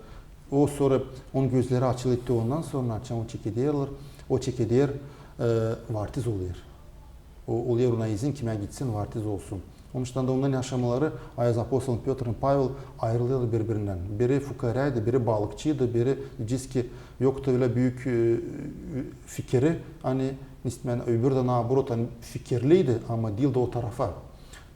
o sora onun gözleri açılêr, te ondan sora, açan o çekeder, o çekeder, e, vartiz olêr. O, olêr ona izin, kimä gitsin, vartiz olsun. Onuştan da onnarın yaşamaları, Ayos apostolun Pötrün Pavel ayırılêrlar biri-birindän. Biri fukaraydı, biri balıkçıydı, biri, deyecez ki, yoktu ölä büük, e, e, fikiri, ani, ne istemää, öbürü dä наоборот, ani fikirliydi, ama diil dä o tarafa.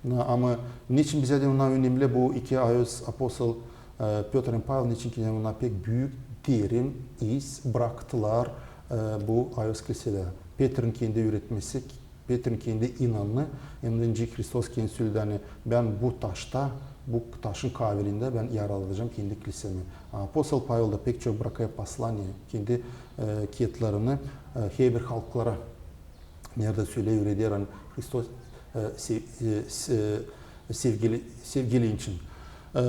Na, ama neçin bizä dä onnar önemli bu iki Ayos apostol, e, Pötrün Pavel, neçin ki onnar pek büük, derin iz braktılar, e, bu Ayos klisedä. Petrün kendi üüretmesi, Petrün kendi inanını, hem dä nicä Hristos kendi söledi, ani: «Bän bu taşta, bu taşın kaverindä bän yaratacam kendi klisemi». Apostol Pavel da pek çok brakêr послание, kendi, e, kiyatlarını, e, herbir halklara, neredä söley, üüreder, ani Hristos, e, se-, e, se-, e, sevgili, sevgili için. E,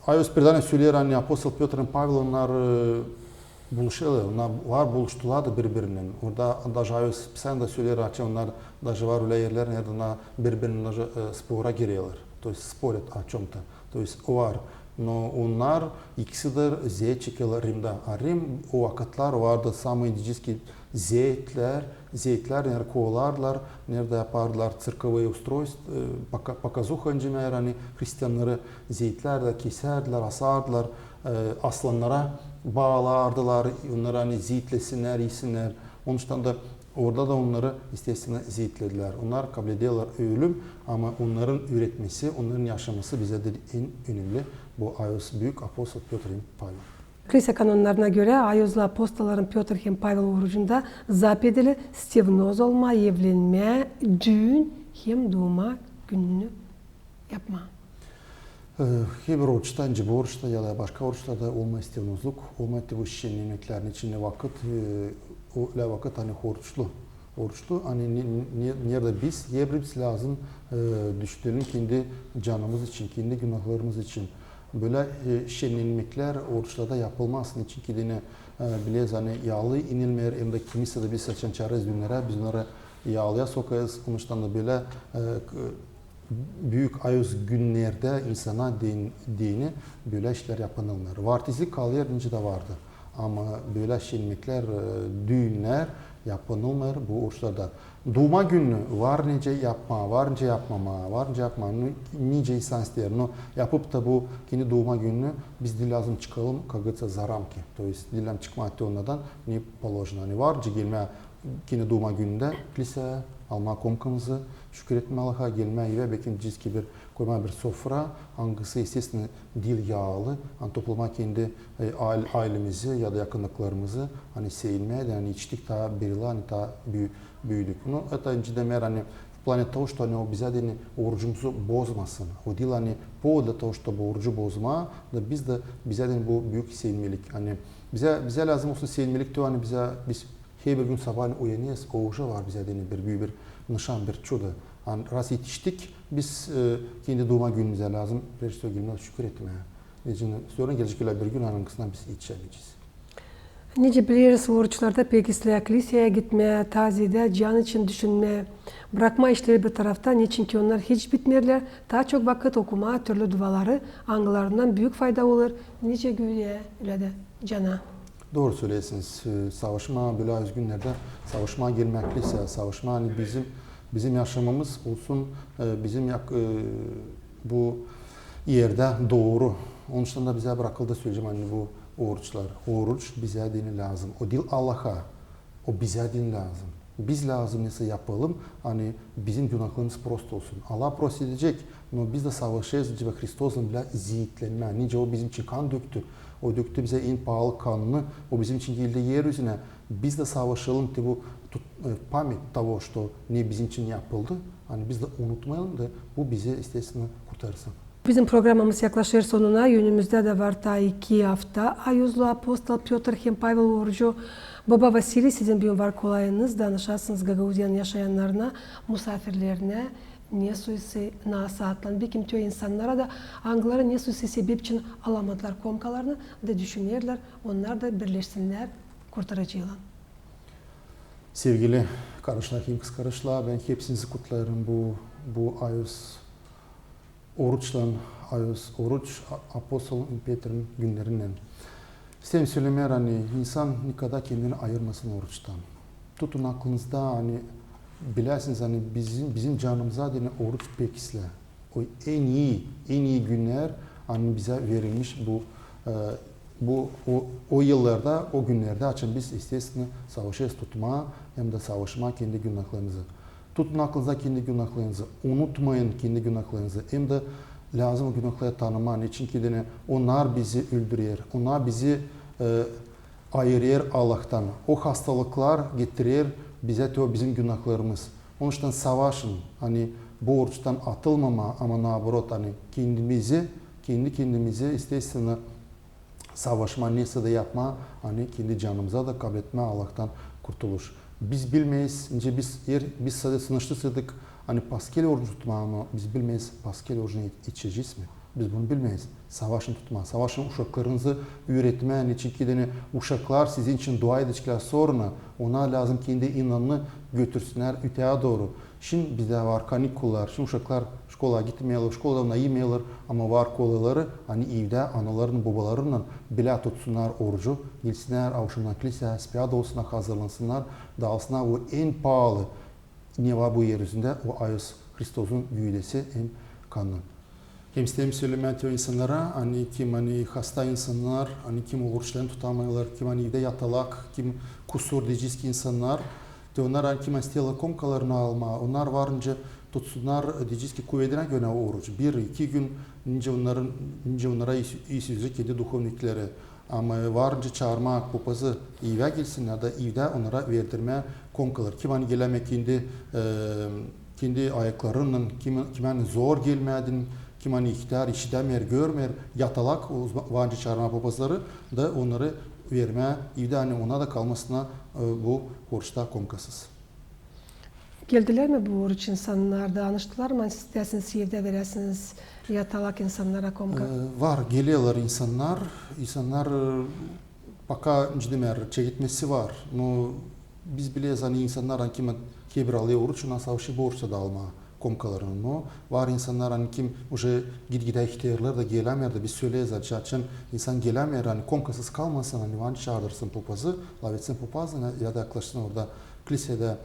Ayos Predanie söleer, ani apostol Pötrün Pavel, onnar, e, buluşêrlar, onnar var buluştular da biri-birindän. Orada daje Ayos Pisanie dä söleer, açan onnar daje var ölä erlär, neredä onnar biri-birindän daje, e, spora girerlär. То есть спорят о чём-то. То есть o var. No onnar ikisi dä zeet çekerlär Rimdä. A Rim o vakıtlar vardı самый, deyecez ki, zeetlär, zeetlär, neredä kovalardılar, neredä yapardılar цирковые устройства, e, пока-, показуха, nicä meer, ani hristiannarı zeetlär dä kesärdilär, asardılar, e, aslannara baalardılar, onnarı, ani zeetlesinnär, iyisinnär. Onuştan da orada da onnarı, естественно, zeetledilär. Onnar kablederlär ölüm, ama onnarın üüretmesi, onnarın yaşaması bizä dä en önemli bu Ayos, büük apostol Pötrün Pavel. Klise kanonnarına görä, Ayozlu apostolların Pötr hem Pavel orucunda zapovedili stevnoz olmaa, evlenmää, düün hem duuma gününü yapmaa. E, herbir oruçta, nicä bu oruçta ya da başka oruçlarda olmêêr stevnozluk, olmêêr te bu şennemeklerin içindä vakıt, e, o, ölä vakıt, ani oruçlu, oruçlu, ani ne-, ne-, neredä biz, herbirimiz lääzım, e, düşünelim kendi canımız için, kendi günahlarımız için. Bölä, e, şennemekler oruçlarda yapılmaz. Neçin ki deyni, e, bileriz, ani yaalı inilmeer, hem dä kimisi dä biz açan çaarêrız düünnärä, biz onnarı yaalıya sokêrız. Onuştan da bölä, e, k-, büük Ayos günnerdä insana deyni, deyni bölä işlär yapınılmêêr. Vartizlik kalêr, nicä dä vardı. Ama bölä şennemeklär, e, düünnär yapınılmêêr bu oruçlarda. Duuma gününü var nicä yapmaa, var nicä yapmamaa, var nicä yapmaa, nu, nicä insan isteer. No, yapıp da bu kendi duuma gününü biz diil lääzım çıkalım, как говорится, за рамки. То есть diil lääzım çıkmaa te onnadan, ne положено. Ani var nicä gelmää kendi duuma günündä kliseä, almaa komkamızı, şükür etmää Allaha, gelmää evä, bekim, deyecez ki, bir koymaa bir sofra, angısı, естественно, diil yaalı, ani toplamaa kendi, e, ail-, aylemizi ya da yakınlıklarımızı, ani sevinmää, ani içtik, taa berile, ani taa büü-, büüdük. Ну, это nicä dä meer, ani Плане того, что ani o bizä deyni orucumuzu bozmasın. O diil ani повод для того, чтобы orucu bozmaa, da biz dä, bizä deyni bu büük sevinmelik. Ani bizä, bizä lääzım olsun sevinmelik, to ani bizä, biz herbir gün sabaa ani uyanêrız, o уже var bizä deyni bir büük bir nışan, bir çudo. Ani раз etiştik, biz, e, kendi duuma günümüzä lääzım прежде всего gelmää, şükür etmää. Neçin sora gelecek ölä bir gün, angısına biz etişämeyecez. Nicä bileriz, oruçlarda pek islää kliseyä gitmää, taziyedä, can için düşünmää, brakmaa işleri bir tarafta, neçinki onnar hiç bitmeerlär, taa çok vakıt okumaa türlü duaları, angılarından büük fayda olur, nicä güüyä, ölä dä cana. Dooru söleersiniz. E, savaşmaa, bölä üzgünnerdä savaşmaa gelmää kliseyä, savaşmaa, ani bizim, bizim yaşamamız olsun, e, bizim yak-, e, bu erdä dooru. Onuştan da bizä brakıldı, söleyecäm, ani bu oruçlar. Oruç bizä deyni lääzım. O diil Allaha, o bizä deyni lääzım. Biz lääzım nesä yapalım, ani bizim günahlarımız prost olsun. Allah prost edecek, no biz dä savaşêrız, nicä Hristoslan bilä ziitlenmää. Nicä o bizim için kan döktü, o döktü bizä en paalı kanını, o bizim için geldi er üzünä. Biz dä savaşalım, te bu tut-, e, память того, что ne bizim için yapıldı, ani biz dä unutmayalım da bu bizi, естественно, kurtarsın. Bizim programamız yaklaşêr sonuna, önümüzdä dä var taa iki afta ayuzlu apostol Pötr hem Pavel orucu. Baba Vasiliy, sizin büün var kolayınız danışasınız Gagauziyanın yaşayannarına, musaafirlerinä, nesoysa nasaatlän, bekim tü insannara da, angıları nesoysa sebep için alamadılar komkalarını, da düşünerlär, onnar da birleşsinnär Kurtarıcıylan. Sevgili kardeşlär hem kızkardeşlär, bän hepsinizi kutlêêrım bu, bu ayuz oruçtan, ayuz oruç, a-, apostol Petrun günnerinnän. İsteerim sölemää, ani insan nikada kendini ayırmasın oruçtan. Tutun aklınızda, ani bilesiniz, ani bizim, bizim canımıza deyni oruç pek islää. O en ii, en ii günner, ani bizä verilmiş bu, e, bu, o, o yıllarda, o günnerdä, açan biz, естественно, savaşêrız tutmaa hem dä savaşmaa kendi günahlarımızı. Tutun aklınızda kendi günahlarınızı, unutmayın kendi günahlarınızı, hem dä lääzım o günahları tanımaa, neçinki deyni onnar bizi öldürer, onnar bizi, e, ayırêr Allahtan. O hastalıklar getirer bizä te o bizim günahlarımız. Onuştan savaşın, ani bu oruçtan atılmamaa, ama наоборот, ani kendimizi, kendi kendimizi, естественно, savaşmaa, nesä dä yapmaa, ani kendi canımıza da kabletmää Allahtan kurtuluş. Biz bilmeeriz, nicä biz, eer biz sade sınıştırsaydık, ani paskel orucunu tutmaa, ama biz bilmeeriz, paskel orucunu et-, etişecez mi? Biz bunu bilmeeriz. Savaşın tutmaa, savaşın uşaklarınızı üüretmää, neçinki deyni uşaklar sizin için dua edeceklär sora, ona lääzım kendi inanını götürsünnär öteyä dooru. Şindi bizdä var kanikullar, şindi uşaklar şkolaya gitmeerlär, şkolada ona imeerlär, ama var kolayları, ani evdä analarınnan, bobalarınnan bilä tutsunnar orucu, gelsinnär avşamdan kliseyä, spiyada olsunnar, hazırlansınnar, da alsınnar o en paalı, ne var bu er üzündä, o ayuz Hristosun güüdesi hem kanı. Hem isteerim sölemää te o insannara, ani kim, ani hasta insannar, ani kim oruçlarını tutamêêrlar, kim ani evdä yatalak, kim kusur deyecez ki insannar, te onnar, ani kim ani isteerlär komkalarını almaa, onnar var nicä tutsunnar, deyecez ki, kuvedinä görä oruç. Bir, iki gün, nicä onnarın, nicä onnara ii, ii sözlär kendi duhovnikleri. Ama var nicä çaarmaa popazı evä gelsin ya da evdä onnara verdirmää komkaları. Kim ani gelämeer kendi, e, kendi ayaklarınnan, kim, kim ani zor gelmää deyni, kim ani ihtär, işidämeer, görmeer, yatalak, o z-, var nicä çaarmaa popazları da onnarı vermää evdä, ani ona da kalmasınnar, e, bu oruçta komkasız. Geldilär mi bu oruç insannar, danıştılar mı, ani siz isteersiniz evdä veräsiniz yatalak insannara komka? E, var, gelerlär insannar, insannar, e, пока, nicä demeer, çeketmesi var. No biz bileriz, ani insannar, ani kim herbir alêr oruç, ona savaşêr bu oruçta da almaa komkalarını. No var insannar, ani kim уже git-gidä ihtärlêêr da gelämeer da, biz söleeriz, açan insan gelämeer, ani komkasız kalmasın, ani var nicä çaardırsın popazı, lafetsin popazlan ya da yaklaşsın orada kliseyä,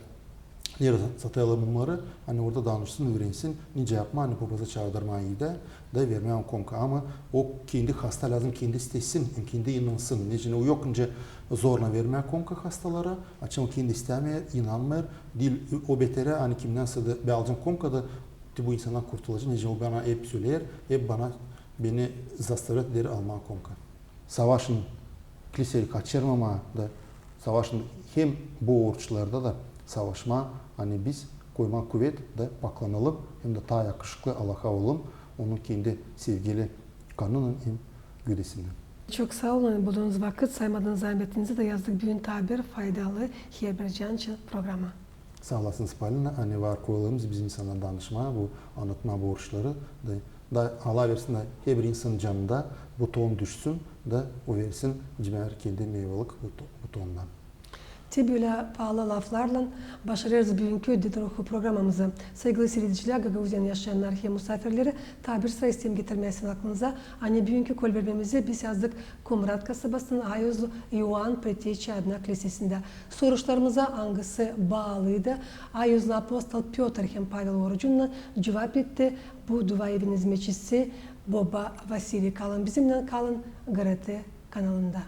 neredä satêrlar mumları, ani orada danışsın, üürensin, nicä yapmaa, ani popazı çaardırmaa evdä da vermää komka. Ama o kendi hasta, lääzım kendi istesin, hem kendi inansın. Neçin o yok nicä zorlan vermää komka hastalara, açan o kendi istämeer, inanmêêr, diil o beterä, ani kimdänsä dä bän alacam komka da, te bu insandan kurtulacam, neçin o bana hep söleer, hep bana, beni заставлять eder almaa komka. Savaşın kliseyä kaçırmamaa da, savaşın hem bu oruçlarda da savaşmaa, ani biz koymaa kuvet da paklanalım hem dä taa yakışıklı Allaha olalım, onun kendi sevgili kanınnan hem gövdesinnän. Çok saa olun, bulduunuz vakıt, saymadıınız zaametinizi da yazdık büün taa bir faydalı herbir can için programa. Saa olasınız, Polina. Ani var koyulumuz bizim insannar danışmaa, bu annatmaa borçları da, da Allah versin da herbir insanın canında bu tohum düşsün da o versin cimär kendi meyvalık bu to-, bu tohumdan. Te bölä paalı laflarlan başarêrız büünkü Dede Ruhu programamızı. Saygılı siiredicilär, Gagauziyanın yaşayannarı hem musaafirleri, taa bir sıra isteerim getirmää sizin aklınıza, ani büünkü kolbermemizi biz yazdık Komrat kasabasından ayuzlu İoan Preteçi adına klisesindä. Soruşlarımıza, angısı baalıydı ayuzlu apostol Pötr hem Pavel orucunnan, cuvap etti bu duaevin izmetçisi boba Vasiliy. Kalın bizimnän, kalın GRT kanalında.